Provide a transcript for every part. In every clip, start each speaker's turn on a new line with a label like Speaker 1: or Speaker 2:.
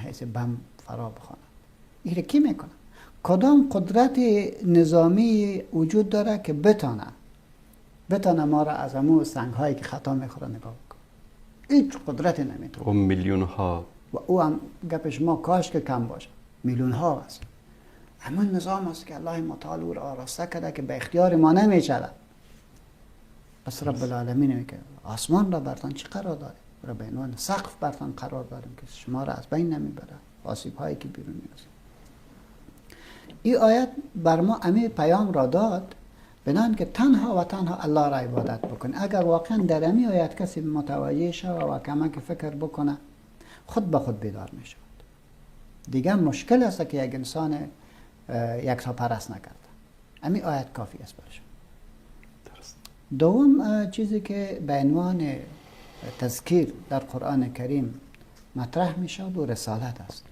Speaker 1: حیث بم فرا بخواند. این کی میکنه؟ کدام قدرت نظامی وجود داره که بتانه ما را از امو سنگ هایی که خطا میخوره نگاه بکنه؟ هیچ قدرتی نمیتونه.
Speaker 2: و میلیون ها،
Speaker 1: و او هم گپش ما کاش که کم باشه، میلیون ها است. همون نظام است که الله متعال او را آراسته کرده که به اختیار ما نمیچرد. پس رب العالمین میگه آسمان را برتان چی قرار داریم؟ را به عنوان سقف برتان قرار داریم که شما را از بین نمیبره، آسیب هایی که بیرون میرسه. این آیت بر ما امیر پیام را داد بنان که تنها و تنها الله را عبادت بکنه. اگر واقعا در امی آیت کسی متوجه شود و کمک فکر بکنه، خود به خود بیدار می شود. دیگه مشکل است که یک انسان یکتا پرست نکرده. امی آیت کافی است برش. دوم چیزی که به عنوان تذکیر در قرآن کریم مطرح می شود و رسالت است.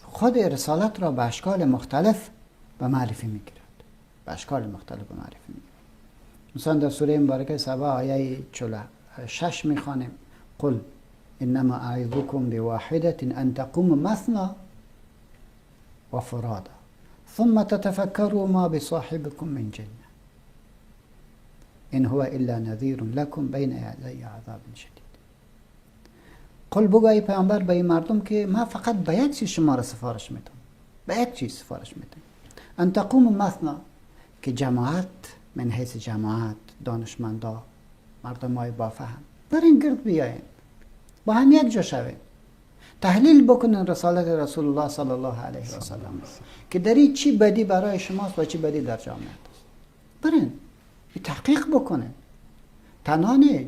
Speaker 1: خود رسالت را به اشکال مختلف به معرفی می گیرد. به اشکال مختلف به معرفی می گیرد. مثلا در سوره مبارکه سبا آیه 46 می خوانیم: قل انما اعظکم بواحدة ان تقوموا مثنی و فرادا ثم تتفکروا ما بصاحبکم من جنة ان هو الا نذیر لکم بین یدی عذاب شدید. قل بگو ای پیامبر به این مردم که ما فقط به یک چیز شما را سفارش میدم، به یک چیز سفارش میدم، ان تقوموا مثنی، که جماعت من حیث جماعت دانشمندا، مردم های با فهم، برین گرد بیاین، با هم یک جا شوین، تحلیل بکنن رسالت رسول الله صلی الله علیه و سلم که در این چی بدی برای شماست و چی بدی در جامعه است. برین تحقیق بکنن. تنها نه،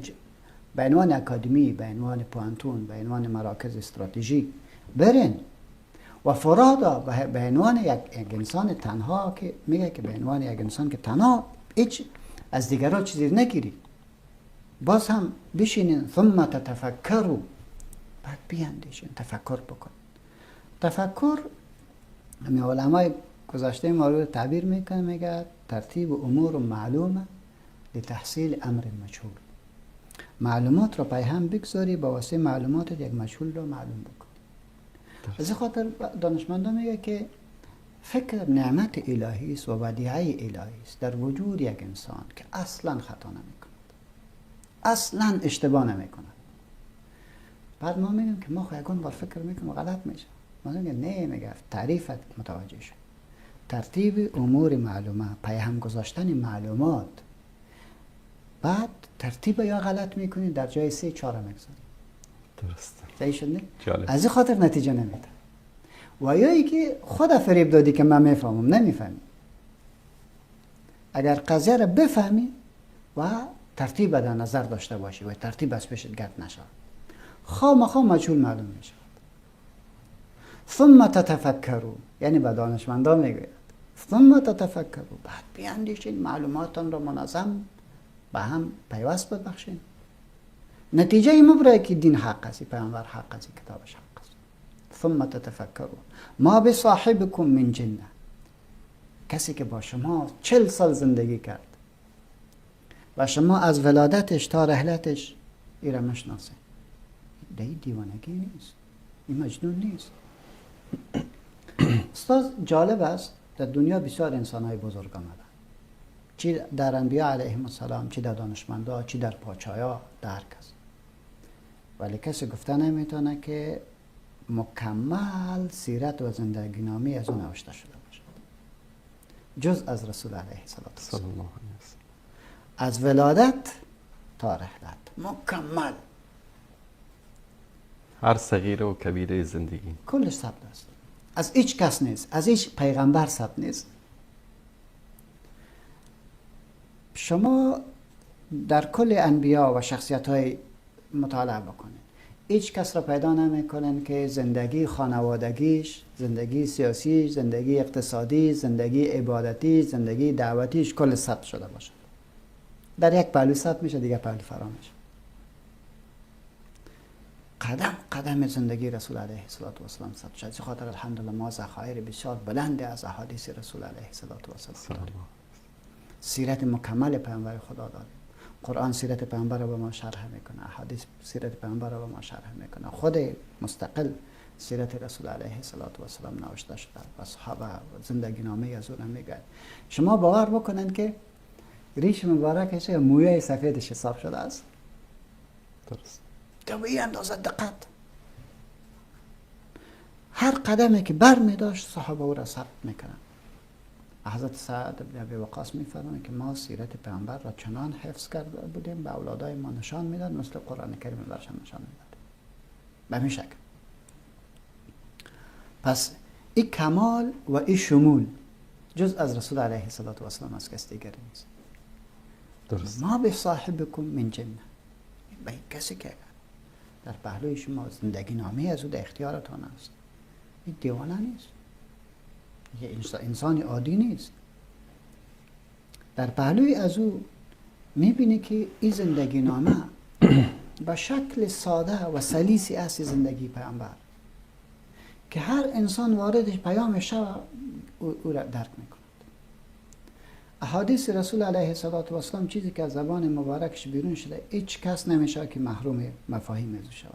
Speaker 1: به عنوان اکادمی، به عنوان پوانتون، به عنوان مراکز استراتژیک برین و فرادا به عنوان یک انسان تنها که میگه که به عنوان یک انسان که تنها هیچ از دیگران چیزی نگیری، باز هم بشینین ثم تتفکروا، بعد بیاندیشین، تفکر بکن. تفکر همین علمای گذشته ما رو تعبیر میکنه، میگه ترتیب امور معلومه لتحصیل امر مجهول. معلومات را پای هم بگذاری، با واسطه معلومات یک مجهول را معلوم بکنی. از این خاطر دانشمندان میگه که فکر نعمت الهی است و ودیعه الهی است در وجود یک انسان که اصلا خطا نمیکند، اصلا اشتباه نمیکند. بعد ما میگیم که ما خو یکان بار فکر میکنیم غلط میشه. ما میگیم نه، میگه تعریفت متوجه شد. ترتیب امور معلومه، پای هم گذاشتن معلومات، بعد ترتیب یا غلط میکنی در جای 3 4 میگذاری.
Speaker 2: درسته.
Speaker 1: صحیح شد نه؟ از این خاطر نتیجه نمیده. و یا ای که خود فریب دادی که من میفهمم، نمیفهمی. اگر قضیه را بفهمی و ترتیب در نظر داشته باشی و ترتیب از پیشت گرد نشود، خامخا مجهول معلوم میشود. ثم تتفکروا، یعنی به دانشمندان میگوید ثم تتفکروا، بعد بیاندیشین، معلوماتان را منظم به هم پیوست ببخشین. نتیجه این مبره که دین حق است، پیامبر حق است، کتابش حق است. ثم تتفکروا ما بصاحبکم من جنه، کسی که با شما 40 سال زندگی کرد و شما از ولادتش تا رحلتش ای را مشناسه، این دیوانگی نیست، این مجنون نیست. استاد جالب است در دنیا بسیار انسان های بزرگ آمدن، چی در انبیا علیهم السلام، چی در دانشمندا، چی در پاچایا، در هر کس، ولی کسی گفته نمیتونه که مکمل سیرت و زندگی نامی از اون نوشته شده باشه جز از رسول علیه السلام. از ولادت تا رحلت مکمل،
Speaker 2: هر صغیره و کبیره زندگی
Speaker 1: کلش ثبت است. از هیچ کس نیست، از هیچ پیغمبر ثبت نیست. شما در کل انبیا و شخصیت های مطالعه بکنید، هیچ کس را پیدا نمیکنن که زندگی خانوادگیش، زندگی سیاسیش، زندگی اقتصادی، زندگی عبادتی، زندگی دعوتیش کل ثبت شده باشه. در یک پهلو ثبت میشه، دیگه پهلو فرا میشه. قدم قدم زندگی رسول علیه السلام ثبت شد. از خاطر الحمدلله ما ذخایر بسیار بلند از احادیث رسول علیه السلام، سیرت مکمل پیامبر خدا داریم. قرآن سیرت پیامبر رو به ما شرح میکنه، احادیث سیرت پیامبر رو به ما شرح میکنه، خود مستقل سیرت رسول علیه الصلاة والسلام نوشته شده و صحابه زندگی نامه از اون میگن. شما باور بکنن که ریش مبارکش مویه سفیدش حساب شده است.
Speaker 2: درست.
Speaker 1: تا به این اندازه دقت، هر قدمی که بر می داشت صحابه او را ثبت میکنن. حضرت سعد بن ابی وقاص میفرمایند که ما سیرت پیامبر را چنان حفظ کرده بودیم، به اولادای ما نشان میداد، مثل قرآن کریم برشان نشان میداد، به همین شکل. پس این کمال و این شمول جز از رسول علیه الصلاة والسلام از کس دیگری نیست.
Speaker 2: درست.
Speaker 1: ما به صاحبکم من جنه، به این کسی که در پهلوی شما زندگی نامی از او در اختیارتان است، این دیوانه نیست، یه انسان عادی نیست. در پهلوی از او میبینی که این زندگی نامه به شکل ساده و سلیسی است زندگی پیامبر که هر انسان واردش پیام شود او را درک میکند. احادیث رسول علیه الصلاة والسلام چیزی که از زبان مبارکش بیرون شده هیچ کس نمیشه که محروم مفاهیم از او شود.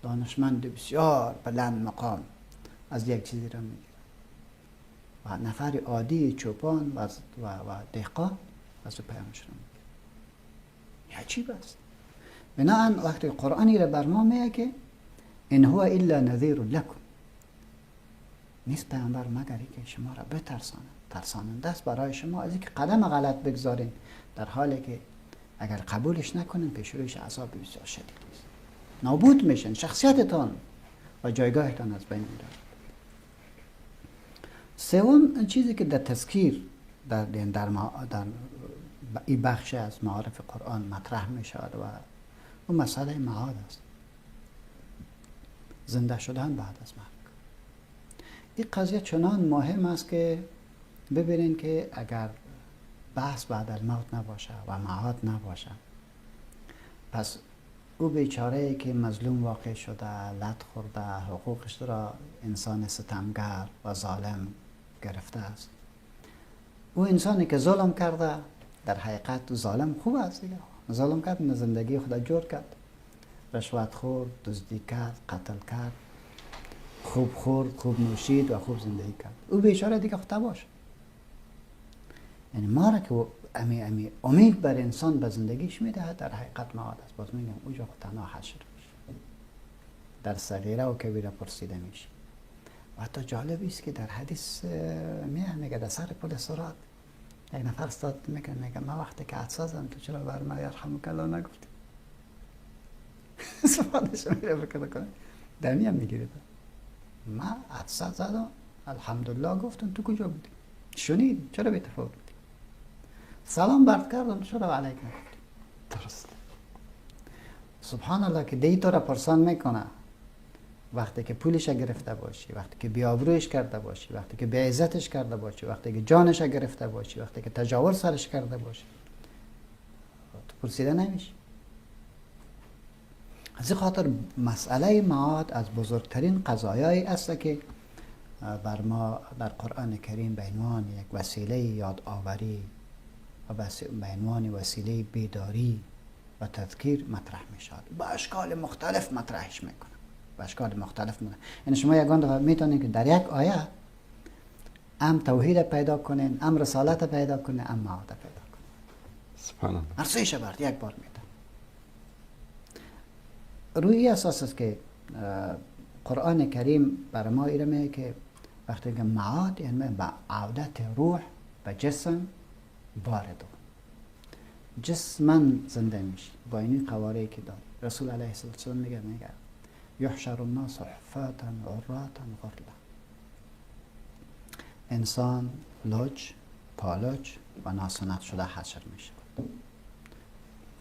Speaker 1: دانشمند بسیار بلند مقام از یک چیزی را میگیره و نفر عادی چوپان و دهقان از او پیامش را میگیره. عجیب است. بناهن وقتی قرآنی را بر ما میگه که ان هو الا نذیر لکم، نیست پیامبر مگر که شما را بترساند، ترساننده است برای شما از اینکه قدم غلط بگذارین، در حالی که اگر قبولش نکنین پیش رویش عذاب بسیار شدید است، نابود میشن شخصیتتان و جایگاهتان از بین میره. سوم چیزی که در تذکیر در این بخش از معارف قرآن مطرح می شود و اون مسئله معاد است، زنده شدن بعد از مرگ. این قضیه چنان مهم است که ببینین که اگر بحث بعد الموت نباشه و معاد نباشه، پس او بیچاره که مظلوم واقع شده، لط خورده، حقوقش را انسان ستمگر و ظالم گرفته است، او انسانی که ظلم کرده در حقیقت ظالم خوب است دیگه، ظلم کرد، زندگی خود جور کرد، رشوت خورد، دزدی کرد، قتل کرد، خوب خورد، خوب نوشید و خوب زندگی کرد، او بیچاره دیگه خود باشه. یعنی ما را که امی امید بر انسان به زندگیش میدهد در حقیقت معاد است. باز میگم اوجا خود تنها حشر میشه، در صغیره و کبیره پرسیده میشه. و حتی جالب است که در حدیث میگه در سر پل صراط یک نفر استاد میکنه، میگه من وقتی که عطسه زدم تو چرا بر من یرحمک الله نگفتی؟ سبحانش میره فکر کنه دمی هم میگیره. من عطسه زدم الحمدلله گفتم، تو کجا بودی؟ شنید چرا به اتفاق بودی؟ سلام برد کردم چرا علیک نگفتی؟
Speaker 2: درست.
Speaker 1: سبحان الله که دی تو را پرسان میکنه وقتی که پولش گرفته باشی، وقتی که بی‌آبرویش کرده باشی، وقتی که بی‌عزتش کرده باشی، وقتی که جانش گرفته باشی، وقتی که تجاوز سرش کرده باشی، تو پرسیده نمیشی. از این خاطر مسئله معاد از بزرگترین قضایایی است که بر ما در قرآن کریم به عنوان یک وسیله یادآوری و به عنوان وسیله بیداری و تذکیر مطرح می شود. با اشکال مختلف مطرحش میکنه، با اشکال مختلف مطرح. یعنی شما یگان دفعه میتونید که در یک آیه هم توحید پیدا کنین، هم رسالت پیدا کنین، هم معاد پیدا کنین.
Speaker 2: سبحان الله.
Speaker 1: هر سه بر یک بار میده. روی اساس است که قرآن کریم بر ما ایره میگه که وقتی که معاد یعنی به عودت روح به جسم وارد، جسما زنده میشه با این قواره که داره. رسول علیه السلام میگه یحشر الناس حفاة عراة غرلا، انسان لج پالج و ناسنت شده حشر میشه.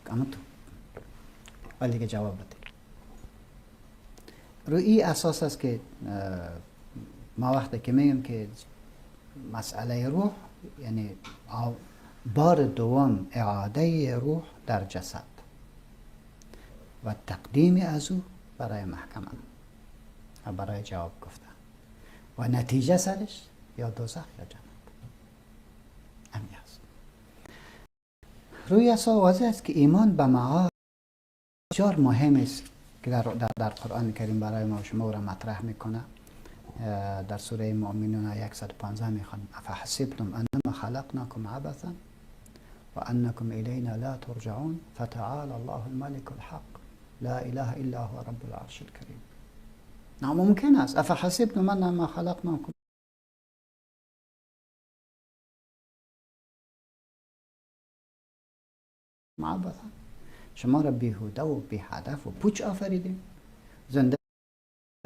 Speaker 1: اما تو ولی که جواب بده. روی این اساس است که ما وقتی که میگم که مسئله روح یعنی بار دوم اعاده روح در جسد و تقدیم از او برای محکمه و برای جواب گفتن و نتیجه سرش یا دوزخ یا جنت همین است. روی اساس واضح است که ایمان به معاد بسیار مهم است که در قرآن کریم برای ما شما را مطرح میکنه. در سوره مؤمنون 115 میخوانیم افحسبتم انما خلقناکم عبثا و انکم الینا لا ترجعون فتعالی الله الملك الحق لا اله الا هو رب العرش الكریم. ناممکن است. افحسبتم انما خلقناکم عبثا، شما را بیهوده و بی هدف و پوچ آفریدیم. زنده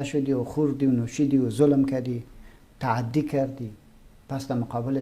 Speaker 1: شدی و خوردی و نوشیدی و ظلم کردی، تعدی کردی، پس در مقابل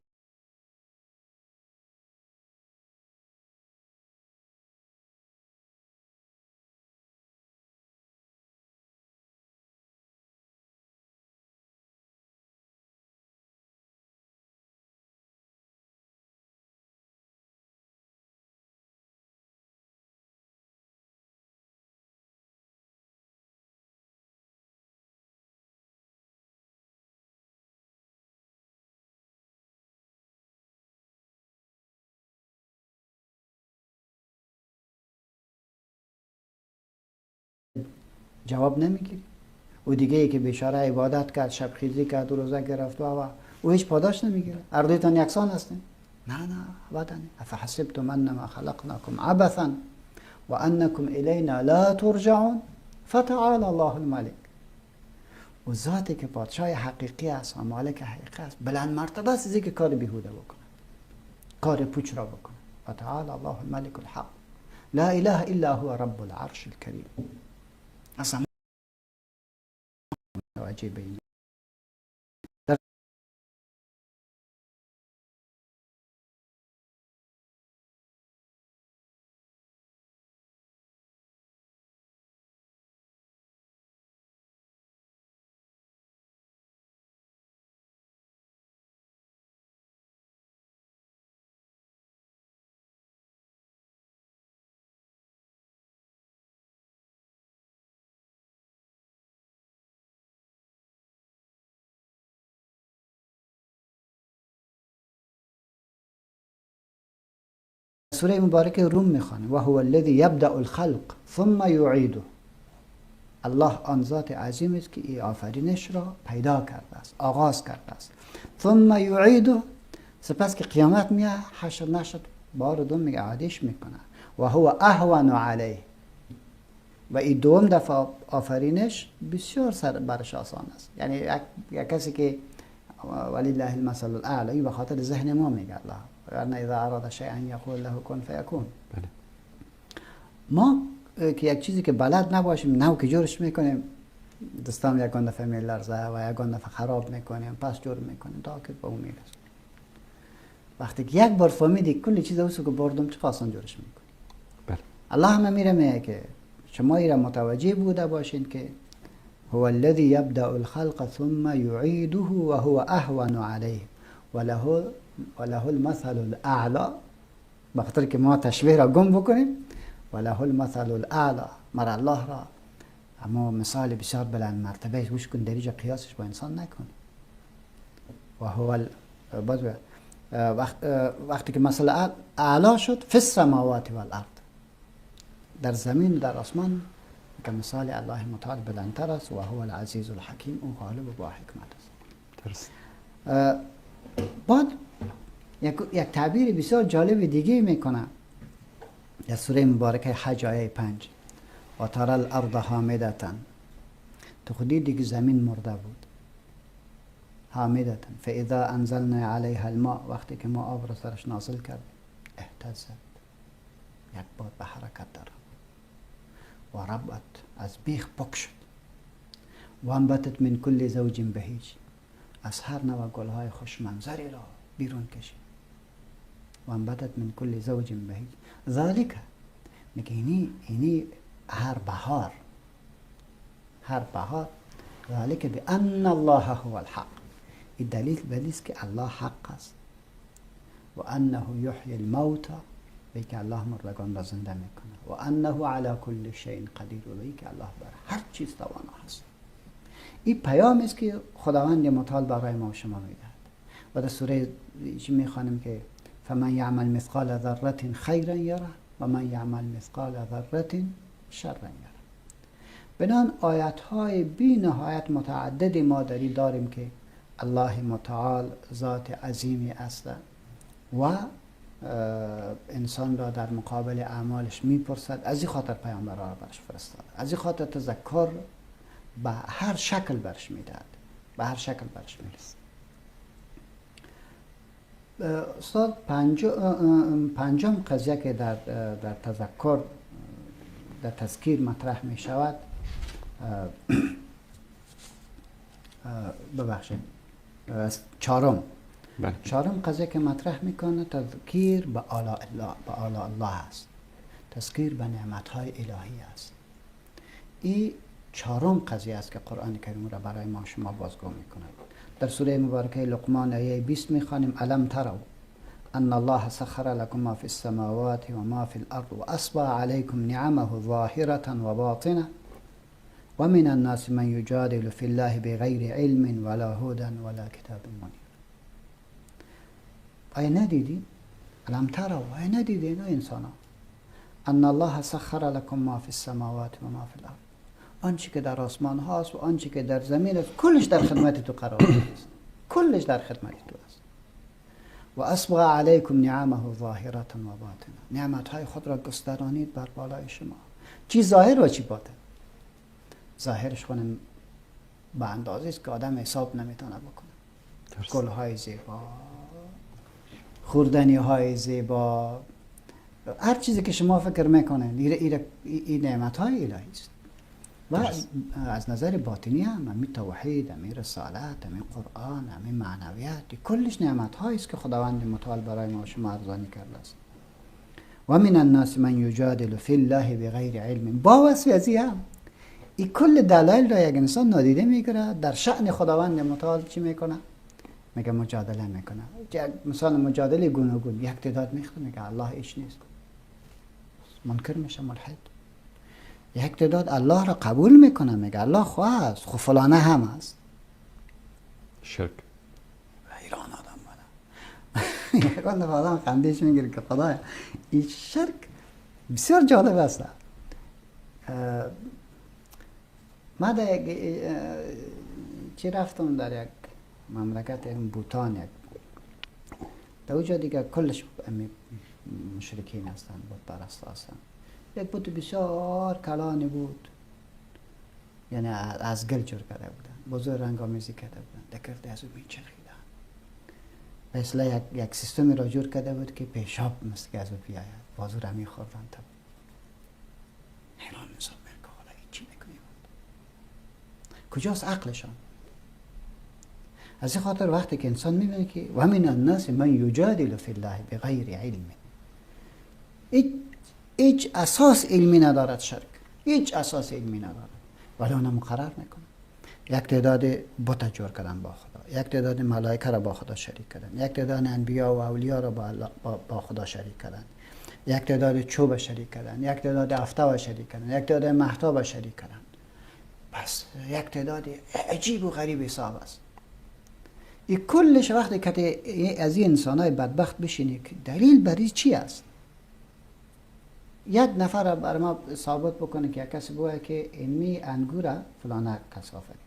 Speaker 1: جواب نمیگیری. او دیگه ای که بیچاره عبادت کرد، شبخیزی کرد و روزه گرفت و او هیچ پاداش نمیگیره. هر دویتان یکسان هستین؟ نه نه، ابدا. افحسبتم انما خلقناکم عبثا و انکم الینا لا ترجعون فتعالی الله الملک. و ذاتی که پادشاه حقیقی است و مالک حقیقی است، بلند مرتبه است که کار بیهوده بکنه، کار پوچ را بکنه. فتعالی الله الملک الحق لا اله الا هو رب العرش الكریم. اصلا عجیبه این. در سوره مبارکه روم میخوانه و هو الذی یبدأ الخلق ثم یعیده. الله آن ذات عظیم است که ای آفرینش را پیدا کرده است، آغاز کرده است. ثم یعیده، سپس که قیامت میاد حشر نشد بار دوم میگه اعادهش میکنه. و هو اهون علیه، و این دوم دفعه آفرینش بسیار سر برش آسان است. یعنی یک کسی که ولله المثل الاعلی، به خاطر ذهن ما میگه الله، ورنه اذا اراد شیئا یقول له کن فیکون.
Speaker 2: بله.
Speaker 1: ما که یک چیزی که بلد نباشیم نو که جورش میکنیم، دستام یکان دفعه میلرزه و یکان دفعه خراب میکنیم، پس جور میکنیم تا که به اون میرسیم. وقتی که یک بار فهمیدی کلی چیز اوسو که بردم چه آسان جورش میکنی.
Speaker 2: بله.
Speaker 1: الله هم میره میگه که شما ایرا متوجه بوده باشین که هو الذی یبدأ الخلق ثم یعیده و هو اهون علیه وله المثل الاعلی. بخاطر که ما تشبیه را گم بکنیم، وله المثل الاعلی، مر الله را اما مثال بسیار بلند مرتبه گوش کن، در اینجا قیاسش با انسان نکن. و هو باز وقتی که مثل اعلی شد فی السماوات والارض، در زمین در آسمان که مثال الله متعال بلندتر است. و هو العزیز الحکیم، او غالب و با حکمت است.
Speaker 2: درست.
Speaker 1: بعد یک تعبیر بسیار جالب دیگه میکنه در سوره مبارکه حج آیه 5، و ترى الارض هامدة، تو خودی دیگه زمین مرده بود، هامدة فاذا انزلنا علیها الماء، وقتی که ما آب را سرش نازل کردیم، اهتزت، یک بار به حرکت در و ربت، از بیخ پاک شد، و انبتت من کل زوج بهیج، از هر نوع گلهای خوشمنظری را بیرون کشید. و انبتت من کل زوج بهیج ذالک، میگه اینی هر بهار، هر بهار، ذالک بان الله هو الحق، این دلیل بلیست که الله حق است، و انه یحیی الموتی، و که الله مردگان را زنده میکنه، و انه علی کل شیء قدیر، و که الله بر هر چیز توانا هست. این پیام است که خداوند متعال برای ما و شما میدهد. و در سوره چی میخوانیم که فمن یعمل مثقال ذره خیرا یره و من یعمل مثقال ذره شرا یره. بنان آیت های بی نهایت متعددی ما داری داریم که الله متعال ذات عظیمی است و انسان را در مقابل اعمالش میپرسد. از این خاطر پیامبر را برش فرستاد، از این خاطر تذکر به هر شکل برش میدهد، به هر شکل برش میدهد. استاد پنجم قضیه که در تذکر در تذکیر مطرح می شود، ببخشید چهارم قضیه که مطرح میکنه تذکیر به آلاء الله، به آلاء الله است، تذکیر به نعمتهای الهی است. این چهارم قضیه است که قرآن کریم را برای ما شما بازگو میکند. در سوره مبارکه لقمان آیه 20 میخوانیم: الم تروا ان الله سخر لكم ما في السماوات و ما في الارض و اسبغ عليكم نعمه ظاهرة و باطنة و من الناس من يجادل في الله بغیر علم ولا هدى ولا کتاب منیر. آیا ندیدی؟ الم تروا، آیا ندیدی اینا انسان ها ان الله سخر لكم ما في السماوات و ما في الارض، آنچه که در آسمان هاست و آنچه که در زمین است کلش در خدمت تو قرار است، کلش در خدمت تو است. و اسبغ علیکم نعمه ظاهرة و باطنه، نعمت های خود را گسترانید بر بالای شما، چی ظاهر و چی باطن. ظاهرش خونه به اندازه است که آدم حساب نمیتونه بکنه، گل های زیبا، خوردنی های زیبا، هر چیزی که شما فکر میکنین این نعمت های الهی است. و از نظر باطنی هم همین توحید، همین رسالت، همین قرآن، همین معنویت، کلش نعمت هایی است که خداوند متعال برای ما شما ارزانی کرده است. و من الناس من یجادل فی الله بغیر علم، با وصف از این هم این کل دلایل را یک انسان نادیده میگیره، در شأن خداوند متعال چی میکنه؟ میگه مجادله میکنه. مثال مجادله گوناگون، یک تعداد میخواد میگه الله هیچ نیست، منکر میشه، ملحد. یک تعداد الله را قبول میکنه، میگه الله خواه است، خب فلانه هم است،
Speaker 2: شرک.
Speaker 1: حیران آدم بودم. یکان دفعه آدم خندهش میگیره که خدایا این شرک بسیار جالب است. ما در یک چی رفتم در یک مملکت بوتان، یک در اونجا دیگه کلش مشرکین هستند، بت پرست هستند. یک بت بسیار کلانی بود، یعنی از گل جور کرده بودن، بزرگ رنگ آمیزی کرده بودن، دکرده از او میچرخیدن. به اصطلاح یک سیستمی را جور کرده بود که پیشاب مثل که از او بیاید، بازو را میخوردن. تا حیران میشم که حالا این چی میکنی؟ کجاست عقلشان؟ از این خاطر وقتی که انسان میبینه که و من الناس من یجادل فی الله بغیر علم، هیچ اساس علمی ندارد شرک، هیچ اساس علمی ندارد، ولی اونم مقرر میکنه. یک تعداد بت جور کردن با خدا، یک تعداد ملائکه را با خدا شریک کردن، یک تعداد انبیا و اولیا را با خدا شریک کردن، یک تعداد چوب شریک کردن، یک تعداد افتاب شریک کردن، یک تعداد مهتاب شریک کردن. پس یک تعداد عجیب و غریب حساب است. این کلش وقتی که از این انسان‌های بدبخت بشینی که دلیل بر این چی است، یک نفر بر ما ثابت بکنه که یک کسی بگه که اینمی انگور فلان کس آفرید،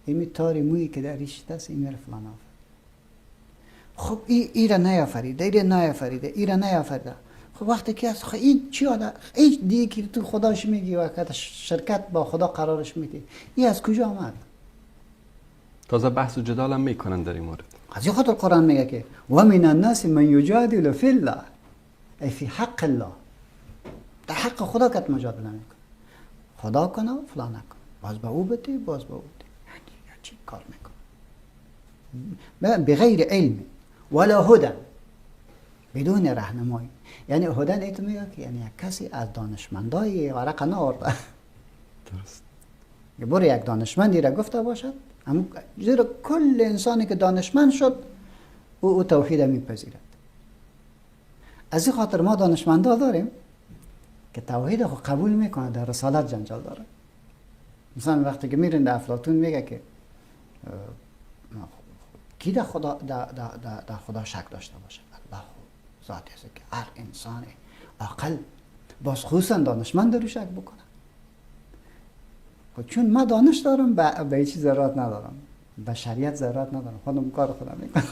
Speaker 1: اینمی تار مویی که در ریش است این فلان آفرید. خب این را نیافریده، این را نیافریده، این را نیافریده. خب وقتی که از این چی آده، این دیگه که تو خداش میگی و شرکت با خدا قرارش میدی، این از کجا آمد؟
Speaker 2: تازه بحث و جدال هم میکنن در این مورد.
Speaker 1: از این خاطر قرآن میگه که و من الناس من یجادل فی الله، ای فی حق الله، در حق خدا کت مجادله میکنه، خدا کنه و فلان نکنه، باز به او بده، باز به او بده، یعنی چی کار میکنه؟ بغیر علم ولا هدى، بدون راهنمایی. یعنی هدى ایتو میگه که یعنی یک کسی از دانشمندای ورقه نآورده.
Speaker 2: درست.
Speaker 1: برو یک دانشمندی را گفته باشد، زیرا کل انسانی که دانشمند شد او توحید میپذیرد. از این خاطر ما دانشمندا داریم که توحید خو قبول میکنه، در رسالت جنجال داره. مثلا وقتی که میرین در افلاطون میگه که کی در خدا در خدا شک داشته باشه؟ الله ذاتی است که هر انسان عاقل باز خصوصا دانشمند رو شک بکنه. خب چون من دانش دارم به هیچ ضرورت ندارم، به شریعت ضرورت ندارم، خودم کار خودم میکنم.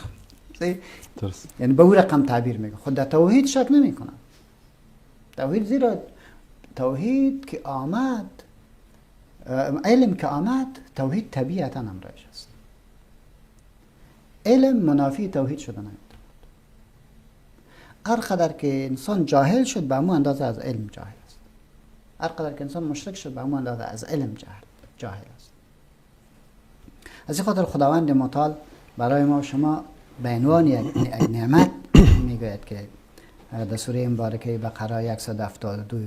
Speaker 2: درست.
Speaker 1: یعنی به او رقم تعبیر میگه. خود در توحید شک نمیکنم. توحید زیرا توحید که آمد، علم که آمد، توحید طبیعتا امرش است. علم منافی توحید شده نمیتواند. هر قدر که انسان جاهل شد به همون اندازه از علم جاهل است. هر قدر که انسان مشرک شد به همون اندازه از علم جاهل است. از این خاطر خداوند متعال برای ما و شما به عنوان یک نعمت میگوید که در سوره مبارکه بقره 172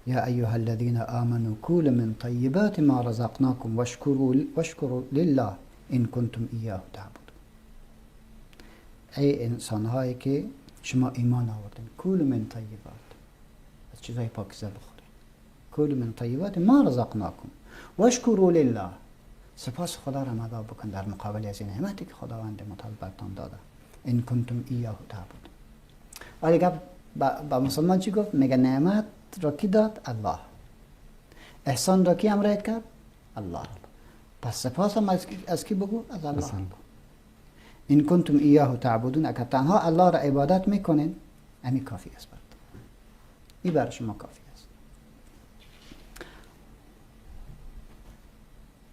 Speaker 1: یا ایها الذین آمنوا کلوا من طیبات ما رزقناکم واشکروا لله ان کنتم ایاه تعبدون. ای انسان هایی که شما ایمان آوردین، کلوا من طیبات، از چیزهای پاکیزه بخورید. کلوا من طیبات ما رزقناکم واشکروا لله، سپاس خدا را ادا بکن در مقابل از این نعمتی که خداوند متعال برتان داده. ان کنتم ایاه تعبدون. ولی گپ با مسلمان چی گفت؟ میگه نعمت را کی داد؟ الله. احسان را کی امرایت کرد؟ الله. پس سپاس هم از کی بگو؟ از الله. این کنتم ایاه تعبدون، اگر تنها الله را عبادت میکنین امی کافی است براتون، این برای شما کافی است.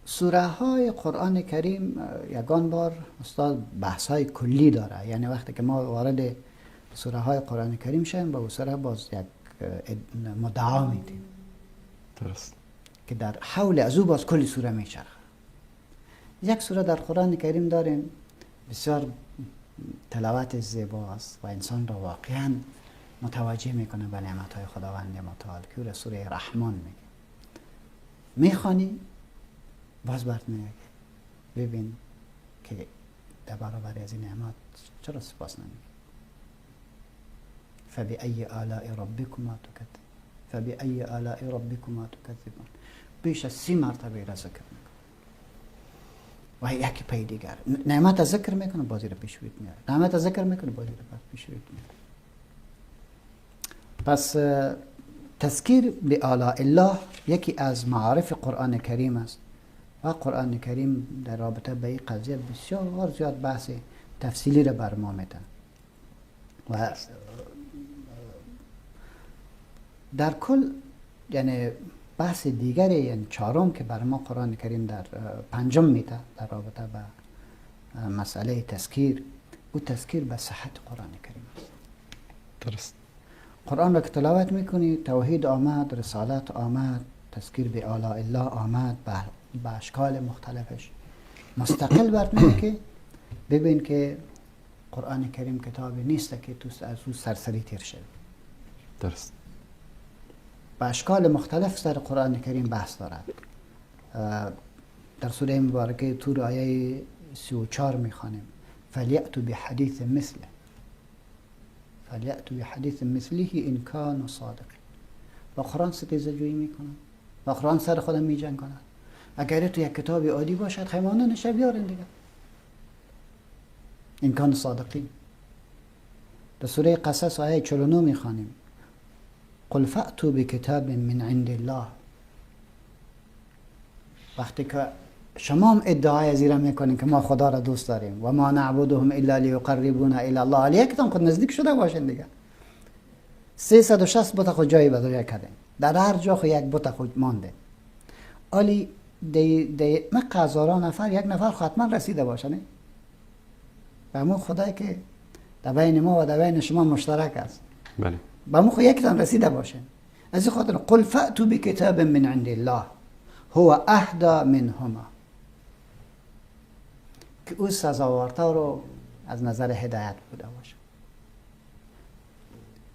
Speaker 1: سوره های قرآن کریم یگان بار استاد بحث های کلی داره، یعنی وقتی که ما وارد سوره های قرآن کریم شویم با سوره باز یک مدعا میدیم.
Speaker 2: درست.
Speaker 1: که در حول از او باز کلی سوره میچرخه. یک سوره در قرآن کریم داریم بسیار تلاوت زیباست و انسان را واقعا متوجه میکنه به نعمت های خداوند متعال، که سوره رحمان میگه. میخوانی باز برات میگه ببین که در برابر از این نعمت چرا سپاس نمیگی. فبأي آلاء ربكما تكذبون، فبأي آلاء ربكما تكذبون. بیش از 30 مرتبه را ذکر میکنه و یکی پی دیگر نعمت ذکر میکنه، بازی را پیش رویت میاره، نعمت ذکر میکنه، بازی را پیش رویت میاره. پس تذکیر به آلاء الله یکی از معارف قرآن کریم است و قرآن کریم در رابطه به این قضیه بسیار زیاد بحث تفصیلی را بر ما میده و در کل یعنی بحث دیگری، یعنی چهارم که بر ما قرآن کریم در پنجم میده در رابطه به مسئله تذکیر، او تذکیر به صحت قرآن کریم است.
Speaker 2: درست.
Speaker 1: قرآن را که تلاوت میکنی توحید آمد، رسالت آمد، تذکیر به آلاء الله آمد به اشکال مختلفش. مستقل برات میگه که ببین که قرآن کریم کتابی نیست که تو از او سرسری تیر شد.
Speaker 2: درست.
Speaker 1: به اشکال مختلف سر قرآن کریم بحث دارد. در سوره مبارکه طور آیه 34 میخوانیم فلیأتوا بحدیث مثله، فلیأتوا بحدیث مثله ان کانوا صادقین. با قرآن ستیزه جویی میکنن، با قرآن سر خودم میجنگ کنن. اگر تو یک کتاب عادی باشد خیمانه نشه بیارن دیگه. ان کانوا صادقین. در سوره قصص آیه 49 میخوانیم قل فأتوا بکتاب من عند الله. وقتی که شما هم ادعای از این میکنین که ما خدا را دوست داریم و ما نعبدهم الا لیقربونا الی الله، علی یکتان خود نزدیک شده باشین دیگه. 360 بت خود جایی به جای کردین، در هر جا خود یک بت خود مانده. علی دی هزاران نفر یک نفر حتما رسیده باشه، نه؟ به همون خدایی که در بین ما و در بین شما مشترک است.
Speaker 2: بله.
Speaker 1: به همون خود یکتان رسیده باشه. از این خاطر قل فأتوا بکتاب من عند الله هو اهدی منهما، که او سزاوارتر رو از نظر هدایت بوده باشه.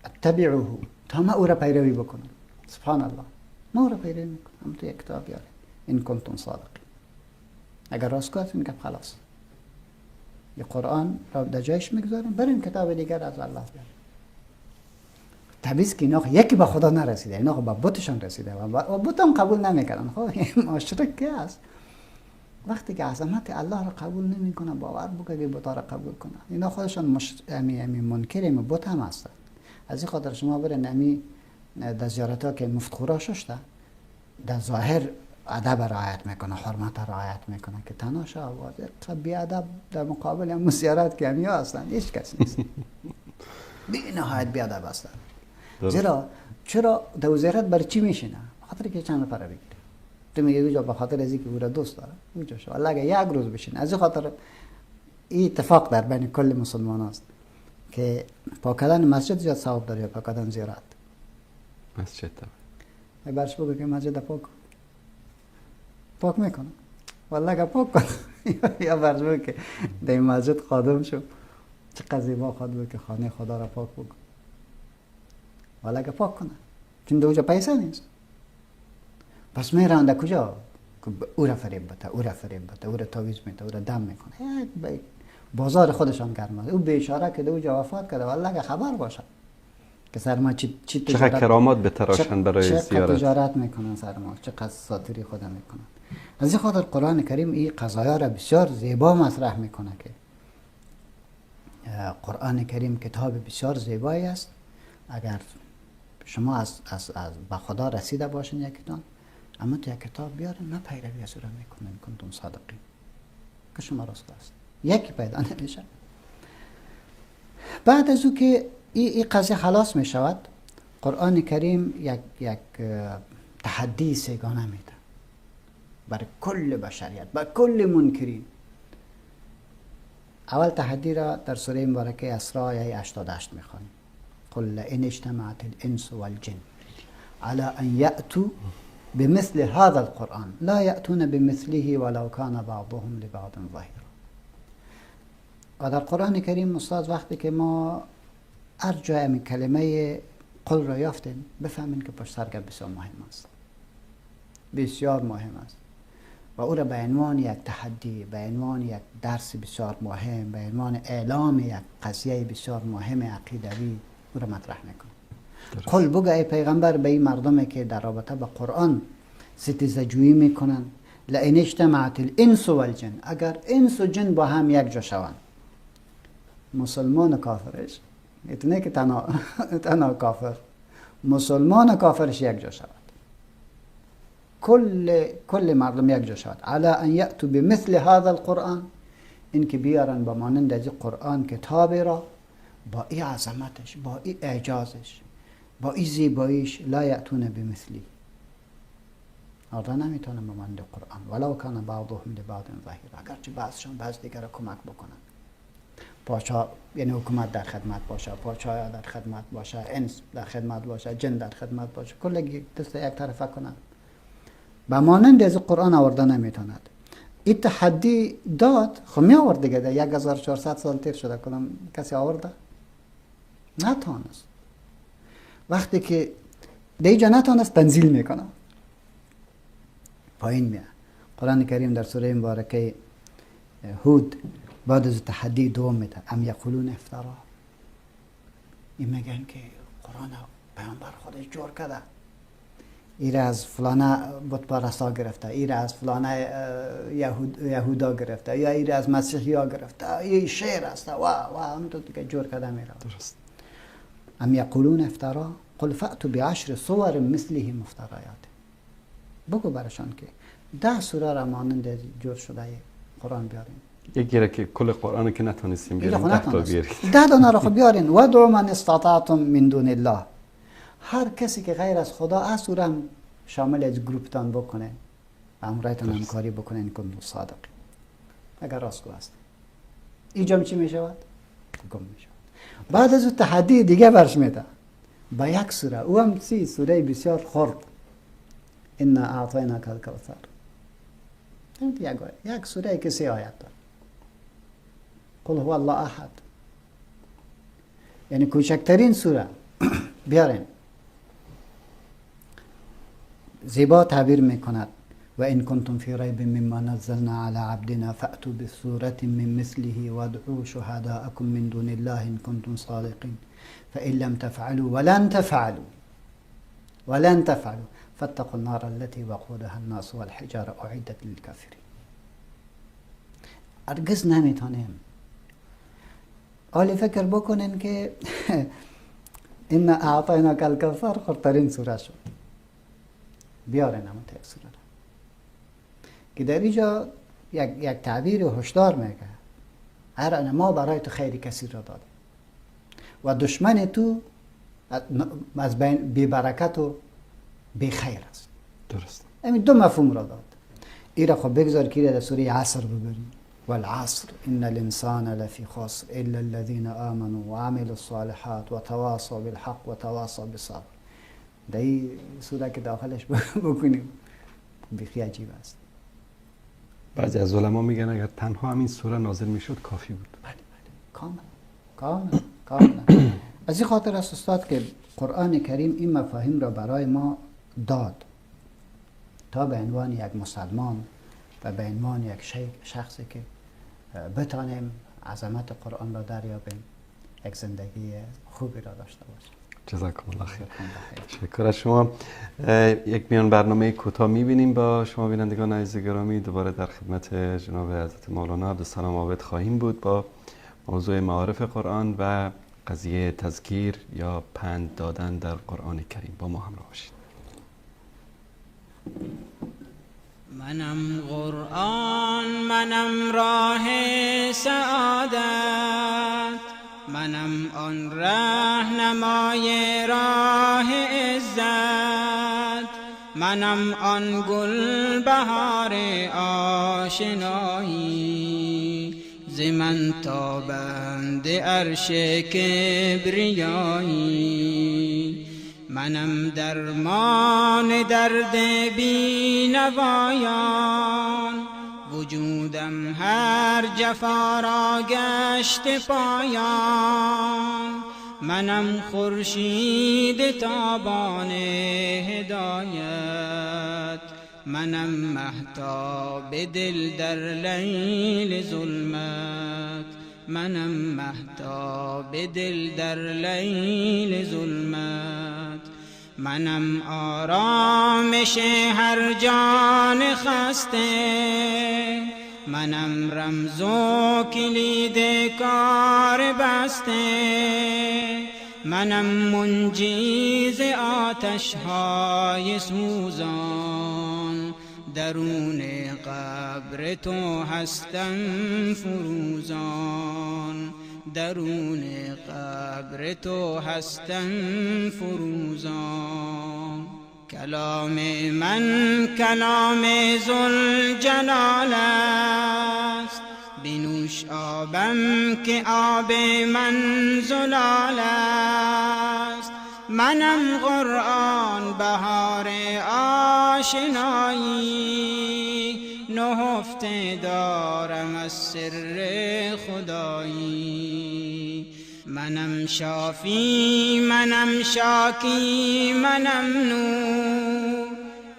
Speaker 1: اتبعوه، تا ما او را پیروی بکنم. سبحان الله، ما او را پیروی میکنم. هم تو یک کتاب بیاره ان کنتم صادقین. اگر راست گفتین که خلاص یه قرآن را در جایش میگذاریم، بریم کتاب دیگر از الله بیاریم. طبیعی که اینا یکی به خدا نرسیده، اینا به بتشان رسیده و بت هم قبول نمیکردن. خب مشرک که است وقتی که عظمت الله را قبول نمیکنه، باور بکنه که بت را قبول کنه. اینا خودشان امی منکر امی بت هم هستن. از این خاطر شما برین امی در زیارت ها که مفتخورا ششته در ظاهر ادب رعایت میکنه، حرمت رعایت میکنه که تنها شاه بی ادب در مقابل هم زیارت که همیا هستن، هیچ کس نیست. بی نهایت بی ادب هستن. زیرا چرا در زیارت برای چی میشینه؟ بخاطر که چند نفر بگیره. تو میگه اونجا به خاطر از اینکه او را دوست داره اونجا شو. الله اگه یک روز بشینه. از این خاطر این اتفاق در بین کل مسلمان است که پاک کردن مسجد زیاد ثواب داره یا پاک کردن زیارت؟
Speaker 2: مسجد.
Speaker 1: طبعا برش بگو که مسجد پاک پاک میکنه، والله اگه پاک کنه. یا برش بگو که در مسجد خادم شو، چقدر زیبا خواهد بود که خانه خدا را پاک بکن. والله اگه پاک کنه، چون در اونجا پیسه نیست. پس میرن در کجا؟ او را فریب بده، او را فریب بده، او را تعویض میده، او را دم میکنه. بازار خودشان گرم است. او بیچاره که در اونجا وفات کرده، والله اگه خبر باشه که سر ما چی
Speaker 2: چقدر کرامات بتراشن برای زیارت،
Speaker 1: چقدر تجارت میکنن سر ما، چقدر ساتوری خدا میکنن. از این خاطر قرآن کریم این قضایا را بسیار زیبا مطرح میکنه که قرآن کریم کتاب بسیار زیبایی است. اگر شما از از از به خدا رسیده باشین یکتان، اما تو یک کتاب بیارین، من پیروی از او را میکنم، کنتم صادقین، که شما راست است. یکی پیدا نمیشه. بعد از او که این قضیه خلاص می شود، قرآن کریم یک تحدی سگانه میده برای کل بشریت، برای کل منکرین. اول تحدی را در سوره مبارکه اسراء آیه 88 میخوانیم. قل لئن اجتمعت الانس والجن على ان یأتوا بمثل هذا القرآن لا یأتون بمثله ولو كان بعضهم لبعض ظهیرا. و در قرآن کریم استاد وقتی که ما هر جای این کلمه قل را یافتیم، بفهمین که پشت سر گپ بسیار مهم است، بسیار مهم است و او را به عنوان یک تحدی، به عنوان یک درس بسیار مهم، به عنوان اعلام یک قضیه بسیار مهم عقیدوی او را مطرح میکنه. قل بگو ای پیغمبر به این مردمی که در رابطه با قرآن ستیزه جویی میکنن، لئن اجتمعت الانس والجن، اگر انس و جن با هم یک جا شوند، مسلمان و کافرش، نه که تنها کافر، مسلمان و کافرش یک جا شود، کل مردم یک جا شود، علی ان یأتوا بمثل هذا القرآن، این که بیارن با مانند از قرآن کتابی را با این عظمتش، با این اعجازش، با این زیباییش، لا یأتون بمثلی، آردا نمیتونن با مانند قرآن، ولو کان بعضهم لبعض ظهیرا، اگرچه بعضشان بعض دیگر را کمک بکنن. پاچا یعنی حکومت در خدمت باشه، پاچا در خدمت باشه، انس در خدمت باشه، جن در خدمت باشه، کل دست یک طرفه کنن، به مانند از قرآن آورده نمیتوند. این تحدی داد، خب می آورد دیگه، در 1400 سال تیر شده، کدام کسی آورده؟ نتانست. وقتی که دیجا نتانست، تنزیل میکنه، پایین میاد. قرآن کریم در سوره مبارکه هود بعد از تحدی دوم میده، ام یقولون افترا، این میگن که قرآن پیامبر خودش جور کرده، ایره از فلانه بت پرستا گرفته، ایره از فلانه یهودا گرفته، یا ایره از مسیحی ها گرفته، این شعر است و همونطور که جور کرده میره.
Speaker 2: درست.
Speaker 1: ام یقولون افترا قل فأتوا بعشر صور مثله مفتریات، بگو برشان که 10 سوره را مانند جور شده قرآن بیارین.
Speaker 2: یکی را که کل قرآن که نتونستیم بیاریم، 10 تا بیاریم،
Speaker 1: 10 دانه را خب بیارین. وادعوا من استطعتم من دون الله، هر کسی که غیر از خدا است او را هم شامل از گروپتان بکنه و همراهتان همکاری بکنه، کنتم صادقین، اگر راستگو هست. اینجا چی میشود؟ گم میشود. بعد از او تحدی دیگه برش میده با یک سوره، او هم سی سوره بسیار خرد، انا اعطیناک الکوثر، یک سوره که 3 آیت داره، قل هو الله احد، یعنی کوچکترین سوره بیارین. زیبا تعبیر میکند، و ان کنتم فی ریب مما نزلنا علی عبدنا فأتوا بسورة من مثله وادعوا شهداءکم من دون الله ان کنتم صادقین فإن لم تفعلوا ولن تفعلوا ولن تفعلوا فاتقوا النار التي وقودها الناس والحجارة اعدت للكافرین. هرگز نمیتونیم. حالی فکر بکنین که ان اعطیناک الکوثر خردترین سوره شد، بیارین همون یک سوره را. که در اینجا یک تعبیر هشدار میگه، هر ما برای تو خیر کثیر را دادیم و دشمن تو از بین بی برکت و بی خیر است.
Speaker 2: درست.
Speaker 1: همین دو مفهوم را داد. ای را خب بگذار که در سوره عصر ببریم. والعصر ان الانسان لفی خسر الا الذين آمنوا وعملوا الصالحات وتواصوا بالحق وتواصوا بالصبر. در این سوره که داخلش بکنیم بیخی عجیب است.
Speaker 2: بعضی از علما میگن اگر تنها همین سوره نازل میشد کافی بود.
Speaker 1: بله بله، کاملا کاملا کاملا. از این خاطر است استاد که قرآن کریم این مفاهیم را برای ما داد تا به عنوان یک مسلمان و به عنوان یک شخصی که بتانیم عظمت قرآن را دریابیم، یک زندگی خوبی را داشته باشیم.
Speaker 2: جزاکم الله خیر. تشکر از شما. یک میان برنامه کوتاه می‌بینیم با شما بینندگان عزیز گرامی. دوباره در خدمت جناب حضرت مولانا عبدالسلام عابد خواهیم بود با موضوع معارف قرآن و قضیه تذکیر یا پند دادن در قرآن کریم. با ما همراه باشید.
Speaker 3: منم قرآن، منم راه سعادت، منم آن رهنمای راه عزت، منم آن گل بهار آشنایی، ز من تا بند عرش کبریایی، منم درمان درد بینوایان، وجودم هر جفا را گشت پایان، منم خورشید تابان هدایت، منم مهتاب دل در لیل ظلمت، منم مهتاب دل در لیل ظلمت، منم آرامش هر جان خسته، منم رمز و کلید کار بسته، منم منجیز آتش های سوزان، درون قبر تو هستم فروزان، درون قبر تو هستم فروزان. کلام من کلام ذوالجلال است، بنوش آبم که آب من زلال است، منم قرآن بهار آشنایی، نهفته دارم از سر خدایی، منم شافی منم شاکی منم نور،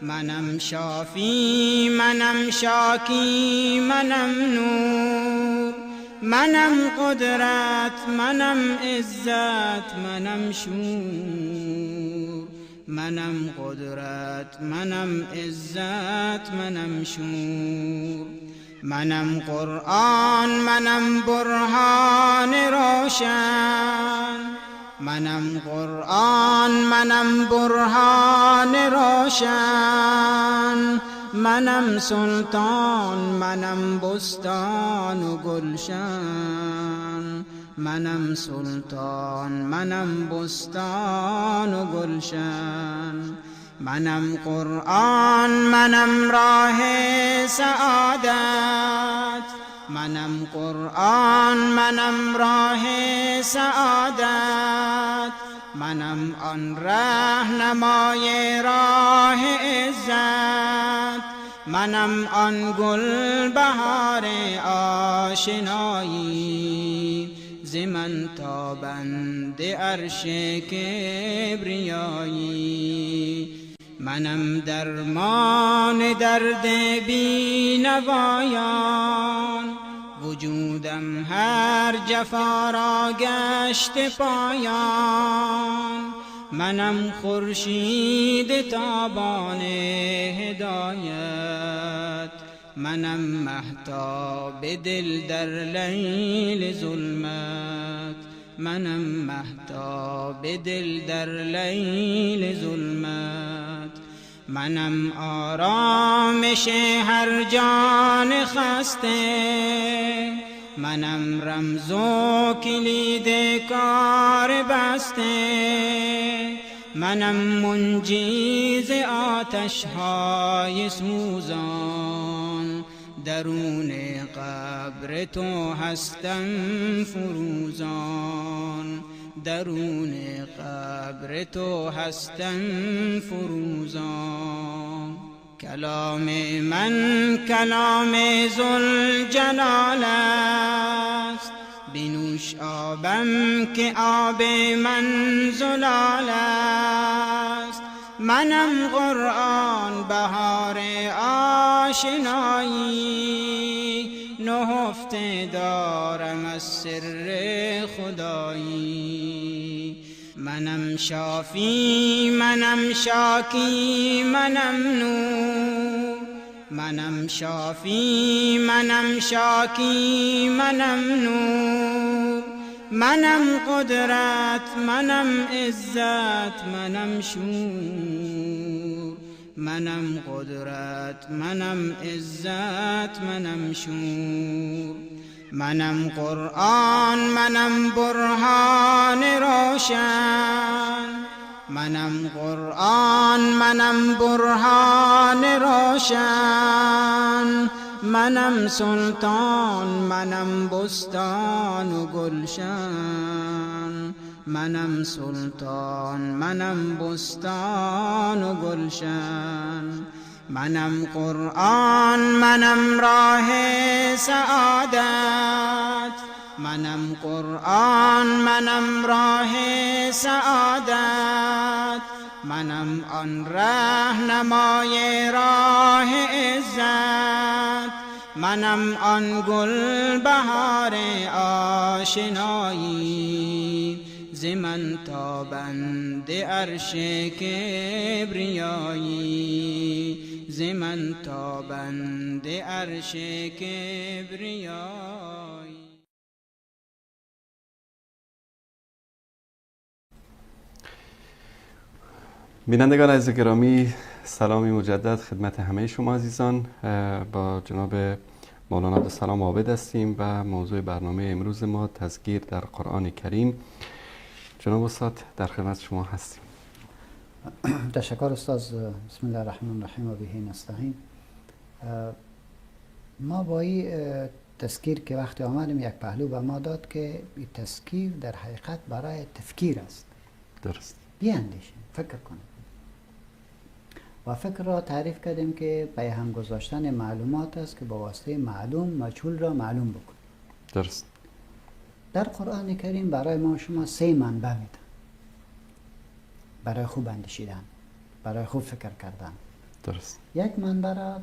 Speaker 3: منم شافی منم شاکی منم نور، منم قدرت منم عزت منم شور، منم قدرت منم عزت منم شور، منم قرآن منم برهان روشن، منم قرآن منم برهان روشن، منم سلطان منم بستان و گلشن، منم سلطان منم بستان و گلشن، منم قرآن منم راه سعادت، منم قرآن منم راه سعادت، منم آن رهنمای راه عزت، منم آن گل بهار آشنایی، ز من تا بند عرش کبریایی، منم درمان درد بینوایان، وجودم هر جفا را گشت پایان، منم خورشید تابان هدایت، منم مهتاب دل در لیل ظلمت، منم مهتاب دل در لیل ظلمت، منم آرامش هر جان خسته، منم رمز و کلید کار بسته، منم منجیز آتش های سوزان، درون قبر تو هستم فروزان، درون قبر تو هستم فروزان. کلام من کلام ذوالجلال است، بنوش آبم که آب من زلال است. منم قرآن بهار آشنایی، نهفته دارم از سر خدایی. منم شافی منم شاکی منم نور، منم شافی منم شاکی منم نور، منم قدرت منم عزت منم شور، منم قدرت منم عزت منم شور، منم قرآن منم برهان روشن، منم قرآن منم برهان روشن، منم سلطان منم بستان و گلشن، منم سلطان منم بستان و گلشن، منم قرآن منم راه سعادت، منم قرآن منم راه سعادت، منم آن رهنمای راه عزت، منم آن گل بهار آشنایی، ز من تا بند عرش کبریایی، ز من تا بند عرش کبریایی.
Speaker 2: بینندگان عزیز گرامی، سلامی مجدد خدمت همه شما عزیزان. با جناب مولانا عبدالسلام عابد هستیم و موضوع برنامه امروز ما تذکیر در قرآن کریم. جناب استاد در خدمت شما هستیم.
Speaker 1: تشکر استاد. بسم الله الرحمن الرحیم و به نستعین. ما با این تذکیر که وقتی آمدیم یک پهلو به ما داد که این تذکیر در حقیقت برای تفکیر است.
Speaker 2: درست.
Speaker 1: بیاندیشیم، فکر کنیم. و فکر را تعریف کردیم که به هم گذاشتن معلومات است که با واسطه معلوم مجهول را معلوم بکنیم.
Speaker 2: درست.
Speaker 1: در قرآن کریم برای ما شما سه منبع میده برای خوب اندیشیدن، برای خوب فکر کردن.
Speaker 2: درست.
Speaker 1: یک منبع را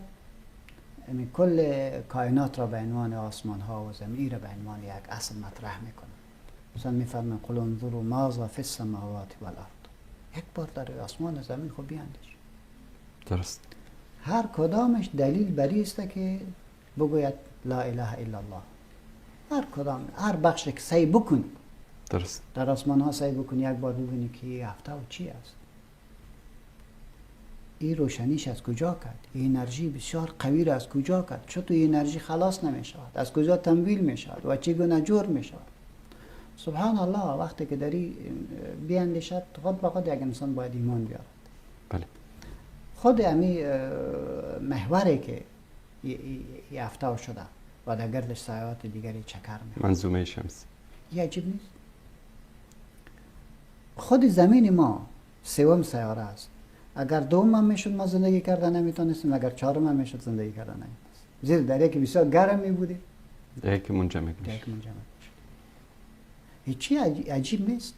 Speaker 1: کل کائنات را به عنوان آسمان ها و زمین را به عنوان یک اصل مطرح میکنه. مثلا میفرمایند قل انظروا ماذا فی السماوات والارض. یک بار در آسمان و زمین خوب بیاندیش.
Speaker 2: درست.
Speaker 1: هر کدامش دلیل بر است که بگوید لا اله الا الله. هر کدام، هر بخش که سعی بکن.
Speaker 2: درست.
Speaker 1: در آسمان ها سعی بکن یک بار ببینی که هفته و چی است. این روشنیش از کجا کرد؟ این انرژی بسیار قوی را از کجا کرد؟ چطور این انرژی خلاص نمی شود؟ از کجا تمویل می شود؟ و چگونه جور می شود؟ سبحان الله، وقتی که داری بیاندیشد خود به خود یک انسان باید ایمان بیارد.
Speaker 2: بله.
Speaker 1: خود امی محوری که یافته شده و در گردش سیارات دیگری چکر می‌خورد،
Speaker 2: منظومه شمسی،
Speaker 1: یه عجیب نیست؟ خود زمین ما سوم سیاره است. اگر دوم هم میشد ما زندگی کردن نمیتونستیم، اگر چهارم هم میشد زندگی کردن نمیتونستیم. زیر در یکی بسیار گرم میبودیم،
Speaker 2: در یکی منجمد میشد.
Speaker 1: هیچی عجیب نیست.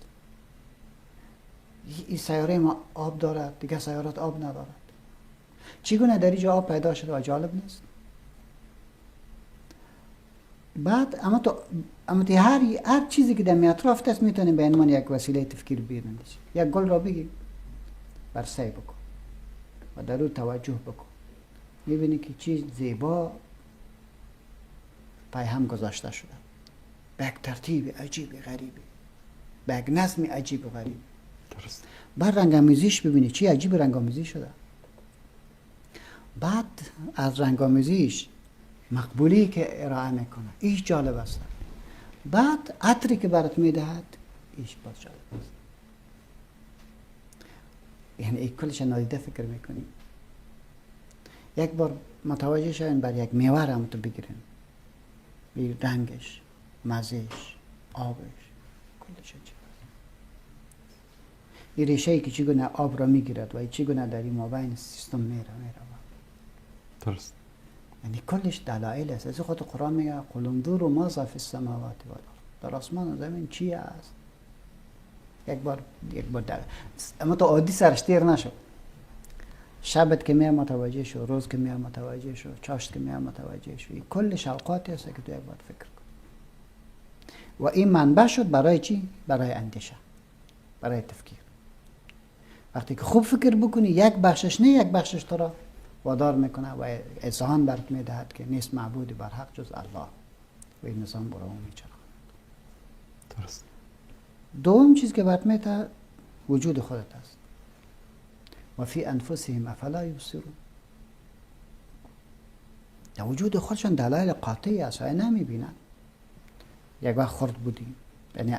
Speaker 1: این سیاره ما آب دارد، دیگه سیارات آب ندارد. چگونه در اینجا آب پیدا شده و جالب نیست؟ بعد اما تو هر چیزی که در اطراف است میتونیم به عنوان یک وسیله تفکیر بیاندیشیم. یک گل را بگیر، بر سعی بکن و در او توجه بکن، میبینی که چیز زیبا پای هم گذاشته شده به یک ترتیب عجیب غریبی، به یک نظم عجیب و غریب.
Speaker 2: درست.
Speaker 1: بر رنگ آمیزیش ببینی چی عجیب رنگ آمیزی شده. بعد از رنگامیزیش مقبولی که ارائه میکنه ایش جالب است. بعد عطری که برات میدهد ایش باز جالب است. یعنی ای کلش نادیده فکر میکنی. یک بار متوجه شوین بر یک میوه را تو بگیرین، بی رنگش، مزهش، آبش، کلش چی. این ریشه ای که چگونه آب را میگیرد و چگونه در این مابین سیستم میره.
Speaker 2: درست.
Speaker 1: یعنی کلش دلایل است. از خود قرآن میگه قل انظروا ماذا فی السماوات والارض، در آسمان و زمین چی است. یک بار در اما تو عادی سرش تیر نشد. شبت که میای متوجه شو، روز که میای متوجه شو، چاشت که میای متوجه شو. این کل شوقاتی است که تو یک بار فکر کن. و این منبع شد برای چی؟ برای اندیشه، برای تفکیر. وقتی که خوب فکر بکنی یک بخشش نه یک بخشش تو را وادار میکنه و اذهان برات میدهد که نیست معبودی بر حق جز الله و این نظام برای او میچرخد.
Speaker 2: درست.
Speaker 1: دوم چیز که برات میده وجود خودت است. و فی انفسهم افلا یبصرون. در وجود خودشان دلایل قاطعی است، نمیبینن. یک وقت خرد بودیم، یعنی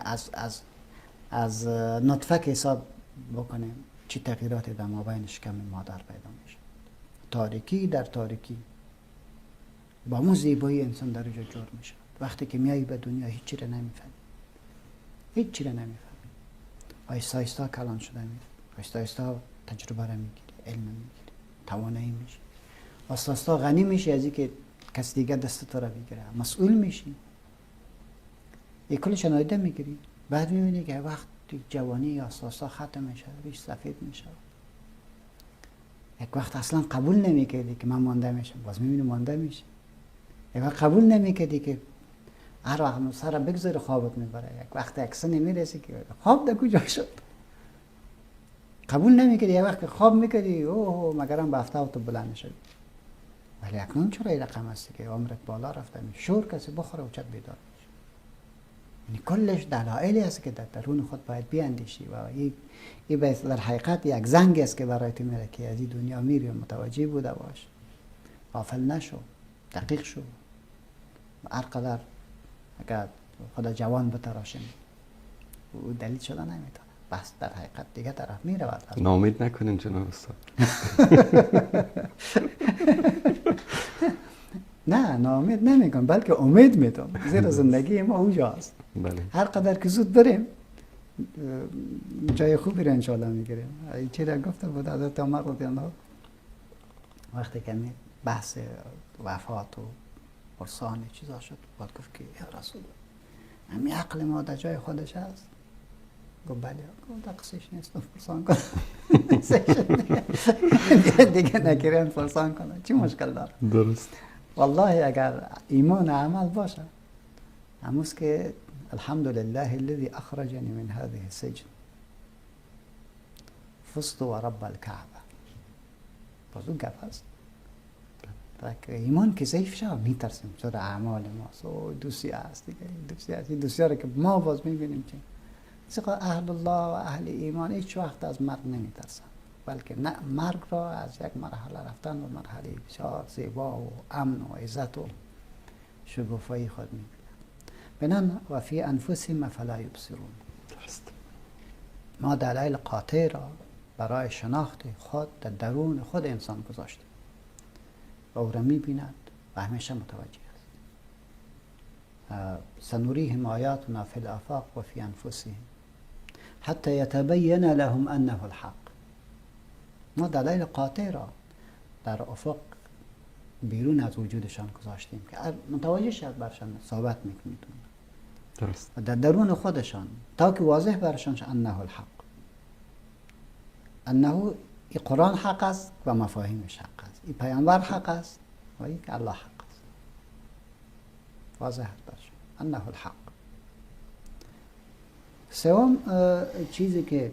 Speaker 1: از نطفه که حساب بکنیم چی تغییراتی در مابین شکم مادر پیدا میشه. تاریکی در تاریکی با مو زیبایی انسان در اونجا جور میشه. وقتی که میایی به دنیا هیچی رو نمیفهمی، هیچی رو نمیفهمی. آیستا آیستا کلان شده میری، آیستا آیستا تجربه رو میگیری، علم میگیری، توانایی میشی، آیستا آیستا غنی میشی از اینکه کس دیگه دست تو رو بگیره، مسئول میشی، یک کلش نادیده میگیری. بعد میبینی که وقت جوانی آیستا آیستا ختم میشه، ریش سفید میشه. یک وقت اصلا قبول نمیکردی که من مانده میشم، باز میبینی مانده میشی. یک وقت قبول نمیکردی که هر وقت سر بگذاری خوابت میبره. یک وقت یک سنی میرسی که خواب در کجا شد؟ قبول نمیکردی. یک وقت خواب میکردی اوه مگرم به هفته تو بلند نشدی. ولی اکنون چرا این رقم هستی که عمرت بالا رفته، شور کسی بخوره و چت بیدار میشه. یعنی کلش دلایلی است که در درون خود باید بیاندیشی و این در حقیقت یک زنگ است که برای تو میره که از این دنیا میری و متوجه بوده باش، غافل نشو، دقیق شو. هر قدر اگر خدا جوان بتراشیم او دلیل شده نمیتونه، بس در حقیقت دیگه طرف میرود.
Speaker 2: ناامید نکنین جناب استاد.
Speaker 1: نه ناامید نمیکنم، بلکه امید میدم، زیرا زندگی ما اونجاست.
Speaker 2: بله.
Speaker 1: هر قدر که زود بریم جای خوبی رو انشاءالله میگیریم. این چیزا گفته بود حضرت عمر رضی الله وقتی که بحث وفات و پرسان چیزا شد، بعد گفت که یا رسول الله همین عقل ما در جای خودش هست؟ گفت بله. گفت قصهش نیست، پرسان کن. دیگه نکریم پرسان کنه، چی مشکل داره؟
Speaker 2: درست.
Speaker 1: والله اگر ایمان عمل باشه، هموز که الحمد لله الذي اخرجني من هذه السجن فزت ورب الكعبه. باز اون گپ هست. ایمان که ضعیف شد میترسیم، چرا اعمال ما و دوستی هست دیگه، دوستی هست، این دوستی رو که ما باز میبینیم چه ثقه اهل الله و اهل ایمان هیچ وقت از مرگ نمیترسن، بلکه نه مرگ را از یک مرحله رفتن و مرحله بسیار زیبا و امن و عزت و شگوفایی خود میبینن. بنان و فی انفسهم افلا یبصرون.
Speaker 2: درست.
Speaker 1: ما دلایل قاطع را برای شناخت خود در درون خود انسان گذاشتیم و او را میبیند و همیشه متوجه است. سنریهم آیاتنا فی الآفاق و فی انفسهم حتی یتبین لهم انه الحق. ما دلایل قاطع را در افق بیرون از وجودشان گذاشتیم که متوجه شد برشان صحبت میکنیم.
Speaker 2: درست.
Speaker 1: و در درون خودشان تا که واضح برشان شد انه الحق، انه این قرآن حق است و مفاهیمش حق است، این پیامبر حق است و این الله حق است. واضح برشان انه الحق. سوم چیزی که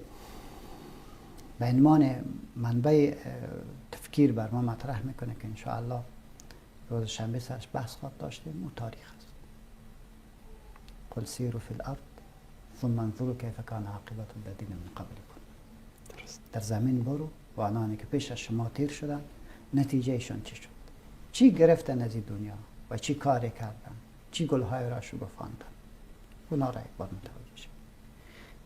Speaker 1: به عنوان منبع تفکیر بر ما مطرح میکنه که انشاءالله روز شنبه سرش بحث خواهد داشتیم، او تاریخ است. قل سیروا فی الارض ثم انظروا کیف کان عاقبة الذین من قبلکم. در زمین برو و آنانی که پیش از شما تیر شدن نتیجهشان چی شد، چی گرفتن از این دنیا و چی کار کردن، چی گلهای را شگفاندن، اونا را یک بار متوجه شد.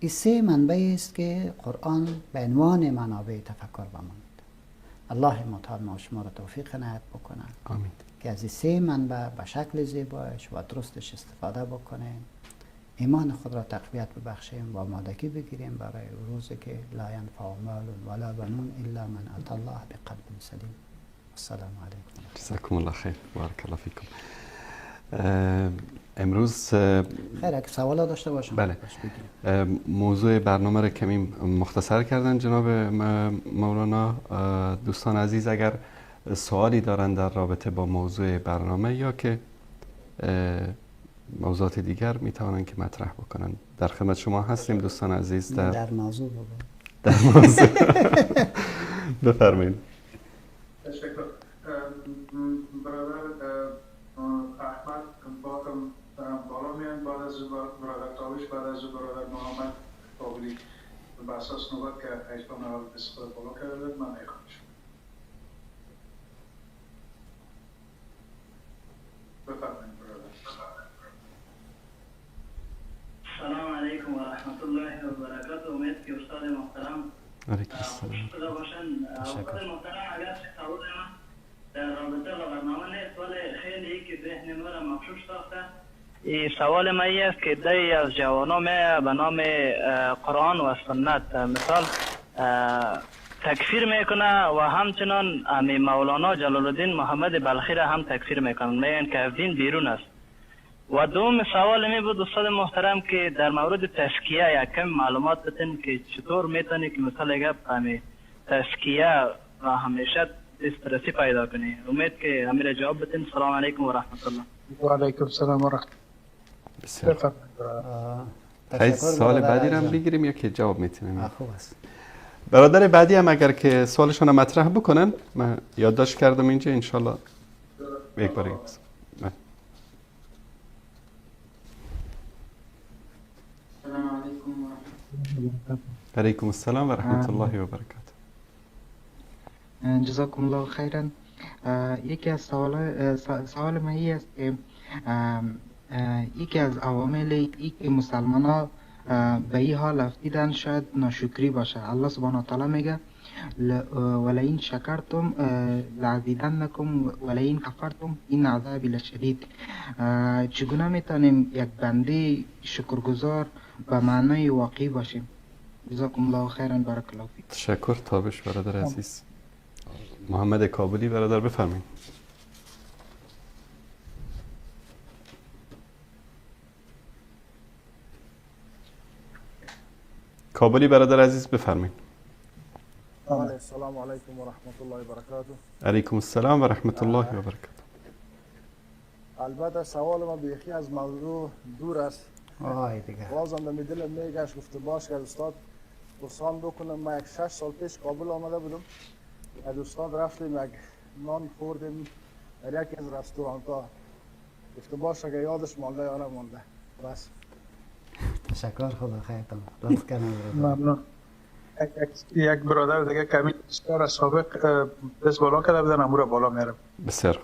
Speaker 1: این سه منبع است که قرآن به عنوان منابع تفکر به ما میده. الله متعال ما شما را توفیق عنایت بکنه،
Speaker 2: آمین،
Speaker 1: که از این سه منبع به شکل زیبایش و درستش استفاده بکنیم، ایمان خود را تقویت ببخشیم و آمادگی بگیریم برای روزی که لا ینفع مال ولا بنون الا من اتى الله بقلب سلیم. السلام علیکم.
Speaker 2: جزاکم الله خیر، بارک الله فیکم. امروز
Speaker 1: خیر اگه سوالا داشته باشم.
Speaker 2: بله، موضوع برنامه را کمی مختصر کردن جناب مولانا. دوستان عزیز اگر سوالی دارن در رابطه با موضوع برنامه یا که موضوعات دیگر می توانند که مطرح بکنن. در خدمت شما هستیم دوستان عزیز.
Speaker 1: در موضوع بابا.
Speaker 2: در موضوع بفرمایید.
Speaker 4: تشکر برادر احمد بالا میان، بعد از برادر تاوش، بعد از برادر محمد کابلی. به اساس نوبت که ایشان اول دست بالا کرده من میخوام. بفرمایید برادر.
Speaker 5: سلام علیکم و رحمت الله و برکاته. امید که استاد محترم
Speaker 2: علیکم السلام
Speaker 5: باشن. استاد محترم اگر سوال من در رابطه با برنامه نیست، ولی خیلی که ذهن ما را مغشوش ساخته. این سوال من این است که دی از جوانان به نام قرآن و سنت مثال تکفیر میکنه و همچنان امی مولانا جلال الدین محمد بلخی را هم تکفیر میکنه، میگن که از دین بیرون است. و دوم سوال می بود استاد محترم که در مورد تزکیه یک کم معلومات بدین که چطور میتونی که مثال اگر امی تزکیه و همیشه استرسی پیدا کنی. امید که امیر جواب بدین. سلام علیکم و رحمت الله.
Speaker 4: و علیکم السلام و رحمت.
Speaker 2: بسیار خیلی سوال بعدی رو هم بگیریم یا که جواب میتونیم؟
Speaker 1: خوب است.
Speaker 2: برادر بعدی هم اگر که سوالشون رو مطرح بکنن، من یادداشت کردم اینجا، انشالله یک بار دیگه.
Speaker 3: السلام علیکم و رحمت الله.
Speaker 2: علیکم السلام و رحمت الله و برکاته.
Speaker 3: جزاکم الله خیرا. یکی از سوال من این است که یکی از عوامل ای که مسلمان ها به این حال افتیدن شاید ناشکری باشه. الله سبحانه و تعالی میگه ولئن شکرتم لازیدنکم ولئن کفرتم این عذابی لشدید. چگونه میتونیم یک بنده شکرگزار به معنای واقعی باشیم؟ جزاکم الله خیرا، بارک الله فیک.
Speaker 2: تشکر تابش برادر عزیز. محمد کابلی برادر بفرمایید. کابلی برادر عزیز بفرمایید.
Speaker 6: السلام علیکم و رحمت الله و برکاته.
Speaker 2: علیکم السلام و رحمت الله و برکاته.
Speaker 6: البته سوال ما بیخی از موضوع دور است.
Speaker 1: آی دیگه.
Speaker 6: بازم به دلم میگشت گفته باش که استاد پرسان بکنم. ما یک 6 سال پیش کابل آمده بودم، از استاد رفتیم یک نان خوردیم در یکی از رستوران ها. گفته باش اگه یادش مانده یا نمانده. بس.
Speaker 1: تشکر، خدا خیرتان. لطف کردن.
Speaker 4: ممنون. یک برادر دیگه کمی کار سابق دست بالا کرده بودن، امور بالا میرم.
Speaker 2: بسیار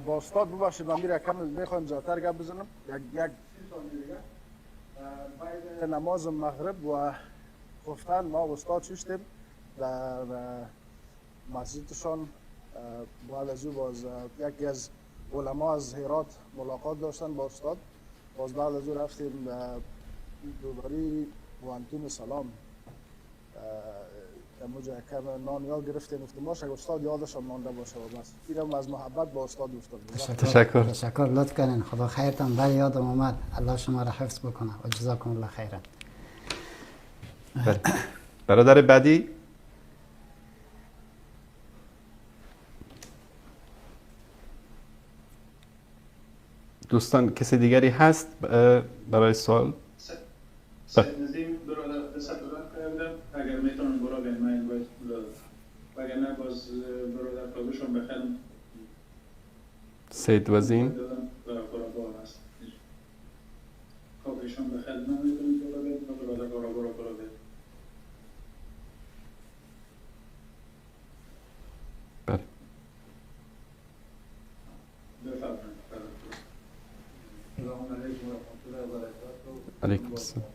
Speaker 6: با استاد ببخشید من میره کم میخوایم زیادتر گپ بزنم. یک دیگه بعد نماز مغرب و خفتن ما استاد ششتیم در مسجدشان. بعد از او باز یکی از علما از هرات ملاقات داشتن با استاد. باز بعد از او رفتیم دوباره وانتون سلام اموجا کم نان یاد گرفتیم. گفتیم باشه استاد یادش مانده باشه و بس. اینم از محبت با استاد گفتم.
Speaker 2: تشکر.
Speaker 1: تشکر، لطف کردین، خدا خیرتان. بله یادم اومد. الله شما را حفظ بکنه و جزاکم الله خیرا.
Speaker 2: بله. برادر بعدی. دوستان کسی دیگری هست برای سوال؟
Speaker 4: سید برادر دست بلند کردم، اگر میتونن برا بیان من باید، اگر نه باز برادر تابشون بخیرم.
Speaker 2: سید وزین
Speaker 4: خب ایشان بخیر نمیتونید بالا بیان، برادر برا بیان.
Speaker 2: بله. علیکم السلام.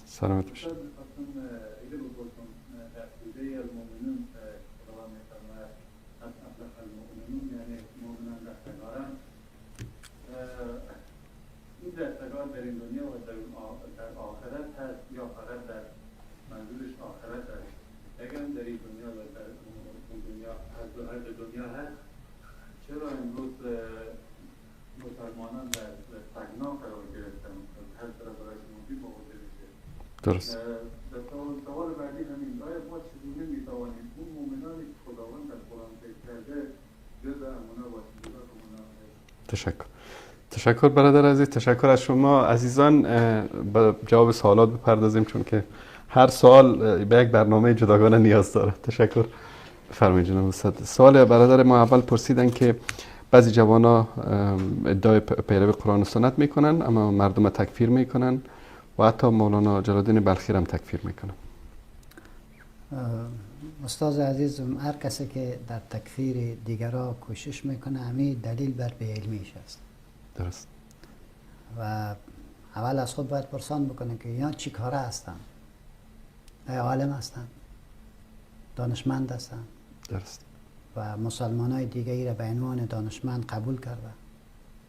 Speaker 2: سلامت باشید.
Speaker 4: این رستگار در این دنیا و در آخرت هست یا فقط در منظورش آخرت هست؟ اگر در این دنیا و در اون دنیا هر دو دنیا هست، چرا امروز مسلمانان در سگنا قرار گرفتن؟ هر طرف برای موضوع مواجه میشه.
Speaker 2: درست.
Speaker 4: در سوال بعدی همین، آیا ما چگونه میتوانیم اون مؤمنانی که خداوند در قرآن ذکر کرده جزء امونا باشیم؟
Speaker 2: تشکر. تشکر برادر عزیز، تشکر از شما عزیزان. به جواب سوالات بپردازیم چون که هر سوال به یک برنامه جداگانه نیاز داره. تشکر. فرمایید جناب استاد. سوال برادر ما اول پرسیدن که بعضی جوانا ادعای پیروی قرآن و سنت میکنن اما مردم تکفیر میکنن و حتی مولانا جلال‌الدین بلخی هم تکفیر میکنن.
Speaker 1: استاد عزیزم، هر کسی که در تکفیر دیگرا کوشش میکنه همین دلیل بر بی‌علمیش است.
Speaker 2: درست.
Speaker 1: و اول از خود باید پرسان بکنه که اینا چی کاره هستن؟ عالم هستن؟ دانشمند هستن؟
Speaker 2: درست.
Speaker 1: و مسلمان های دیگه ای را به عنوان دانشمند قبول کرده،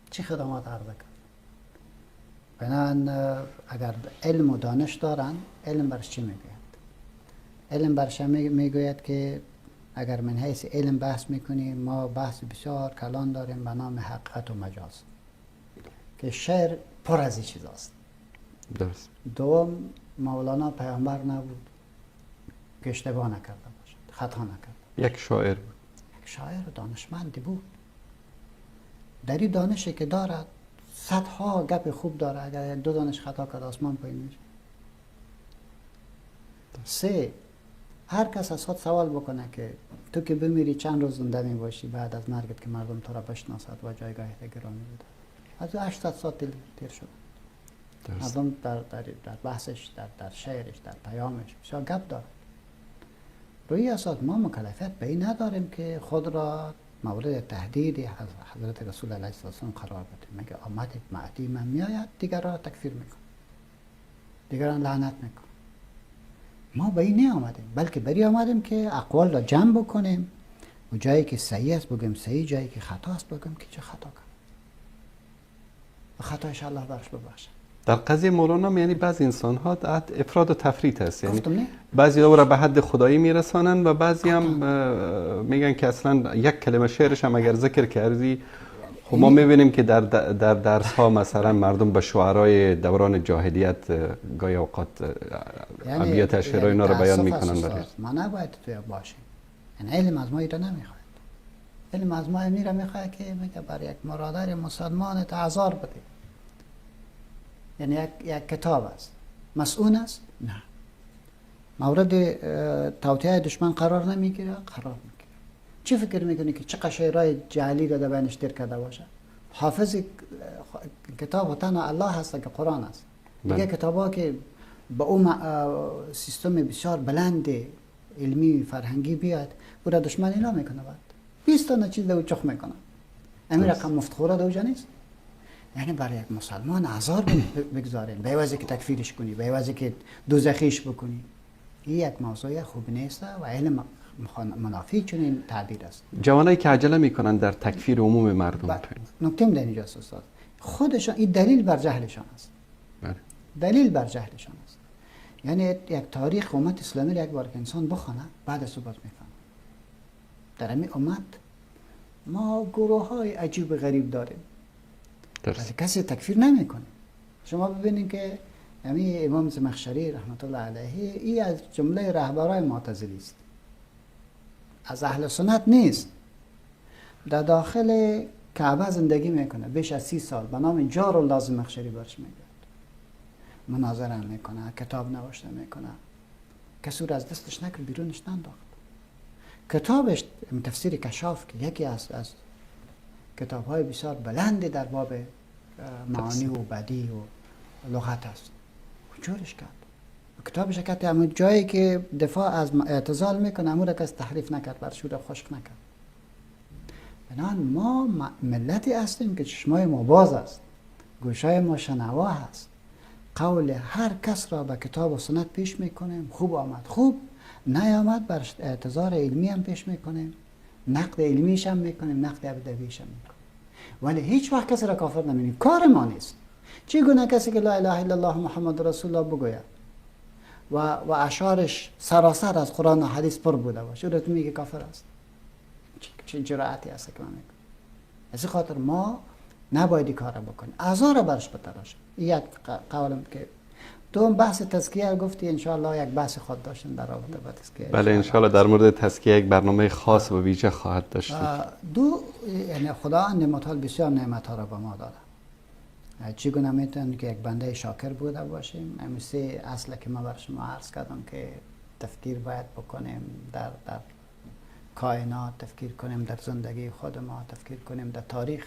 Speaker 1: چی خدمات عرضه کرده؟ بنابراین اگر علم و دانش دارن، علم برش چی میگوید؟ علم برش میگوید که اگر من حیث علم بحث میکنیم، ما بحث بسیار کلان داریم به نام حقیقت و مجاز که شعر پر از این چیز است.
Speaker 2: درست.
Speaker 1: دوم، مولانا پیامبر نبود که اشتباه نکرده باشد، خطا نکرده.
Speaker 2: یک شاعر بود.
Speaker 1: یک شاعر و دانشمندی بود. در این دانشی که دارد صدها گپ خوب داره، اگر یک دو دانش خطا کرد آسمان پایین میشه. سه، هر کس از خود سوال بکنه که تو که بمیری چند روز زنده می باشی بعد از مرگت که مردم تو را بشناسد و جایگاه گرامی بده. از 800 سال تیر شد. مردم در بحثش، در شعرش، در پیامش بسیار گپ داره. روی اساس ما مکلفیت به این نداریم که خود را مورد تهدید حضرت رسول علیه السلام قرار بدیم. مگه آمد مهدی من میآید دیگر را تکفیر میکنه، دیگران لعنت میکنه. ما به این نیامدیم، بلکه بری آمدیم که اقوال را جمع بکنیم و جایی که صحیح است بگیم صحیح، جایی که خطا است بگیم که چه خطا کرد و خطایش الله برش ببخشه.
Speaker 2: در قضیه مولانا یعنی بعضی انسان ها افراد و تفریط هست، یعنی بعضی ها را به حد خدایی میرسانن و بعضی هم میگن که اصلا یک کلمه شعرش هم اگر ذکر کردی. خب ما میبینیم که در درس ها مثلا مردم به شعرای دوران جاهلیت گاهی اوقات ابیات شعرای اینا رو بیان میکنن.
Speaker 1: ما نباید توی باشیم، یعنی علم از ما ایرا نمیخواهد. علم از ما میره میخواد که میگه بر یک برادر مسلمان تعذر بده. یعنی یک کتاب است، مسئول است؟ نه. مورد توطئه دشمن قرار نمیگیره؟ قرار میگیره. چی فکر میکنی که چقدر شعرهای جعلی را در بینش تیر کرده باشه؟ حافظ کتاب تنها الله هست که قرآن است. دیگه کتابا که با اون سیستم بسیار بلند علمی فرهنگی بیاد، او را دشمن اینا میکنه. بعد 20 تا چیز دو چخ میکنه. امیر رقم مفتخوره دو نیست. یعنی برای یک مسلمان عذار بگذاریم، به عوضی که تکفیرش کنی، به عوضی که دوزخیش بکنی. این یک موضوع خوب نیست و علم منافی چنین تعبیر است.
Speaker 2: جوانایی که عجله میکنن در تکفیر عموم مردم.
Speaker 1: نکته در اینجاست استاد، خودشان این دلیل بر جهلشان است.
Speaker 2: بله.
Speaker 1: دلیل بر جهلشان است. یعنی یک تاریخ امت اسلامی را یک بار که انسان بخونه بعد از باز میفهمه. در همین امت ما گروه های عجیب غریب داریم. ولی کسی تکفیر نمیکنه. شما ببینید که یعنی امام زمخشری رحمت الله علیه ای از جمله رهبرای معتزلی است، از اهل سنت نیست. در داخل کعبه زندگی میکنه بیش از 30 سال، به نام جار الله زمخشری برش میگه، مناظره میکنه، کتاب نوشته میکنه، کسی رو از دستش نکرد، بیرونش ننداخت. کتابش تفسیر کشاف که یکی از کتاب های بسیار بلند در باب معانی و بدی و لغت است، جورش کرد. کتابش کرد همون جایی که دفاع از اعتزال میکنه، همون را کس تحریف نکرد، برش رو خشک نکرد. بنابراین ما ملتی هستیم که چشمای ما باز است، گوشای ما شنوا هست، قول هر کس را به کتاب و سنت پیش میکنیم. خوب آمد خوب، نیامد بر اعتذار علمی هم پیش میکنیم، نقد علمیش هم میکنیم، نقد ادبیش هم میکنیم، ولی هیچ وقت کسی را کافر نمی‌بینیم. کار ما نیست. چگونه کسی که لا اله الا الله محمد رسول الله بگوید و اشعارش سراسر از قرآن و حدیث پر بوده باشه، او را تو میگه کافر است؟ چه جرأتی هست که من میگم؟ از این خاطر ما نباید این کار را بکنیم، اعضا را برش بتراشیم. یک قولم که دوم بحث تزکیه گفتی، انشاءالله یک بحث خود داشتیم در رابطه با تزکیه.
Speaker 2: بله انشاءالله در مورد تزکیه یک برنامه خاص و ویژه خواهد داشتیم.
Speaker 1: دو، یعنی خداوند متعال بسیار نعمت ها را به ما داده. چگونه میتونیم که یک بنده شاکر بوده باشیم؟ همین سه اصل که ما بر شما عرض کردم که تفکیر باید بکنیم در کائنات، تفکیر کنیم در زندگی خود ما، تفکیر کنیم در تاریخ.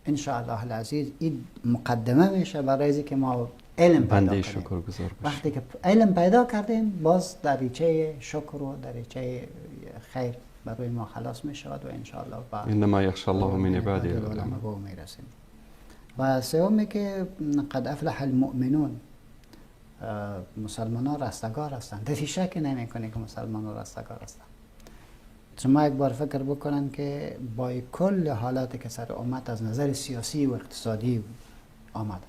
Speaker 1: انشاءالله العزیز این مقدمه میشه برای اینکه ما علم پیدا کنیم،
Speaker 2: شکرگزار باشیم.
Speaker 1: وقتی که علم پیدا کردیم باز دریچه شکر و دریچه خیر برای ما خلاص میشود و انشاءالله با
Speaker 2: انما یخشى الله من عباده العلماء
Speaker 1: میرسیم. و سومی که قد افلح المؤمنون، مسلمان ها رستگار هستند. در شک نمیکنه که مسلمان ها رستگار هستند. شما یک بار فکر بکنن که با کل حالاتی که سر امت از نظر سیاسی و اقتصادی آمده،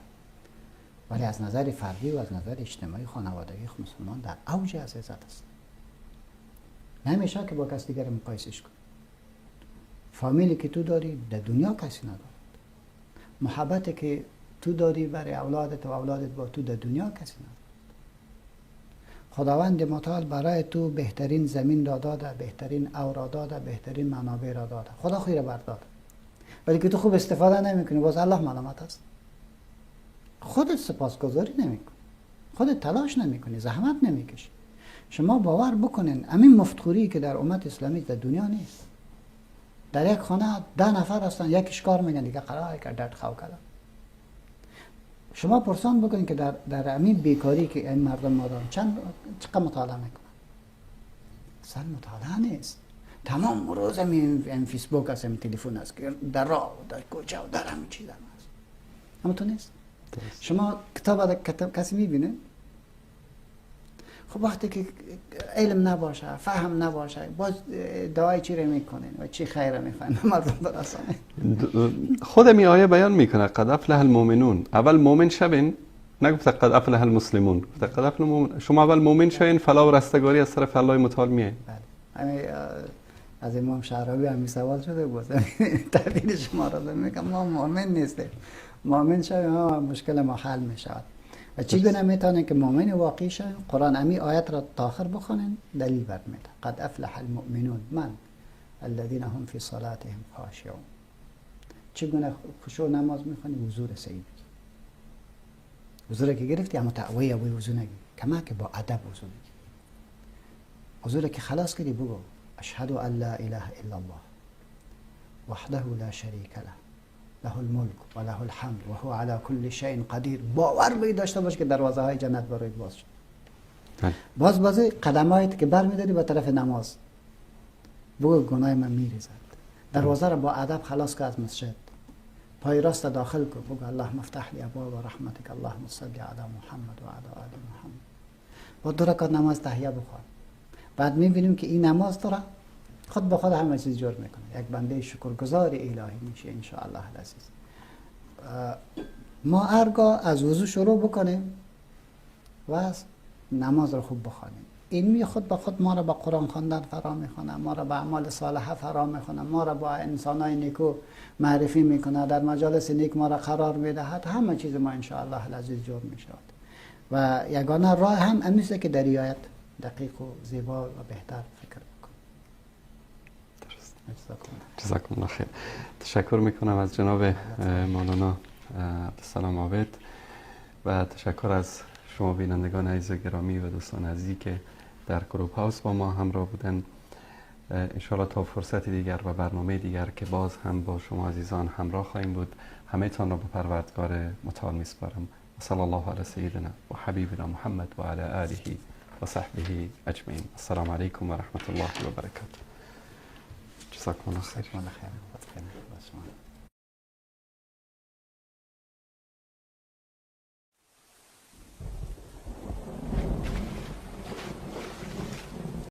Speaker 1: ولی از نظر فردی و از نظر اجتماعی خانوادگی مسلمان در اوج از عزت است. نمیشه که با کس دیگر مقایسش کنی. فامیلی که تو داری در دنیا کسی ندارد. محبتی که تو داری برای اولادت و اولادت با تو در دنیا کسی ندارد. خداوند متعال برای تو بهترین زمین را داده، بهترین او را داده، بهترین منابع را داده. خدا خیر بر داده، ولی که تو خوب استفاده نمیکنی، باز الله ملامت است. خودت سپاسگزاری نمیکنی، خودت تلاش نمیکنی، زحمت نمیکشی. شما باور بکنین همین مفتخوری که در امت اسلامی در دنیا نیست. در یک خانه 10 نفر هستن، یکیش کار میگن دیگه قرار کرد درد خو کردن. شما پرسان بکنین که در همین بیکاری که این مردم ما دارن چقدر مطالعه میکنن؟ اصلا مطالعه نیست. تمام روز این فیسبوک است، این تلفن است، که در راه و در کوچه و در همین چیز هم هست. اما تو نیست. شما کتاب کسی میبینه؟ خب وقتی که علم نباشه، فهم نباشه، باز دعای چی رو میکنین و چی خیر میخواین مردم برسانین؟
Speaker 2: خود می آیه بیان میکنه قد افلح المؤمنون. اول مؤمن شوین، نگفته قد افلح المسلمون، گفته قد افلح المؤمنون. شما اول مؤمن شوین، فلاح و رستگاری از طرف الله متعال میه.
Speaker 1: بله، از امام شعراوی هم سوال شده بود، تعبیر شما را میگم ما مؤمن نیستیم، مؤمن شویم مشکل ما حل میشود. و چگونه میتونه که مؤمن واقعی شویم؟ قرآن امی آیت را تا آخر بخوانین دلیل بر میده. قد افلح المؤمنون من الذين هم فی صلاتهم خاشعون. چگونه خشوع نماز میخوانی؟ وضو صحیح بگی. وضو که گرفتی اما تعویه و وضو نگی، کما که با ادب وضو بگی. وضو که خلاص کردی بگو اشهد ان لا اله الا الله وحده لا شریک له له الملک و له الحمد و هو علی کل شیء قدیر. باور باید داشته باش که دروازه های جنت برایت باز شد. باز بازی قدمایت که برمیداری به طرف نماز، بگو گناه من میریزد. دروازه را با ادب خلاص کن از مسجد، پای راست داخل کن، بگو اللهم افتح لی ابواب رحمتک اللهم صل علی محمد و علی آل محمد. با 2 رکعت نماز تحیه بخوان. بعد میبینیم که این نماز تو را خود به خود همه چیز جور میکنه. یک بنده شکرگزار الهی میشه ان شاء الله العزیز. ما هرگاه از وضو شروع بکنیم و از نماز رو خوب بخوانیم، این می خود به خود ما را به قرآن خواندن فرا میخونه، ما را به اعمال صالحه فرا میخونه، ما را با انسانای نیکو معرفی میکنه، در مجالس نیک ما را قرار میدهد. همه چیز ما ان شاء الله العزیز جور میشود. و یگانه راه هم همیشه که در رعایت دقیق و زیبا و بهتر فکر.
Speaker 2: جزاکم الله خیر. تشکر میکنم از جناب مولانا عبدالسلام عابد و تشکر از شما بینندگان عزیز و گرامی و دوستان عزیزی که در گروپ هاوس با ما همراه بودن. انشاءالله تا فرصت دیگر و برنامه دیگر که باز هم با شما عزیزان همراه خواهیم بود، همه تان را به پروردگار متعال میسپارم. و صلی الله علی سیدنا و حبیبنا محمد و علی آله و صحبه اجمعین. السلام علیکم و رحمت الله و برکاته. جزاکم الله خیر.
Speaker 1: صحبت کنیم با شما.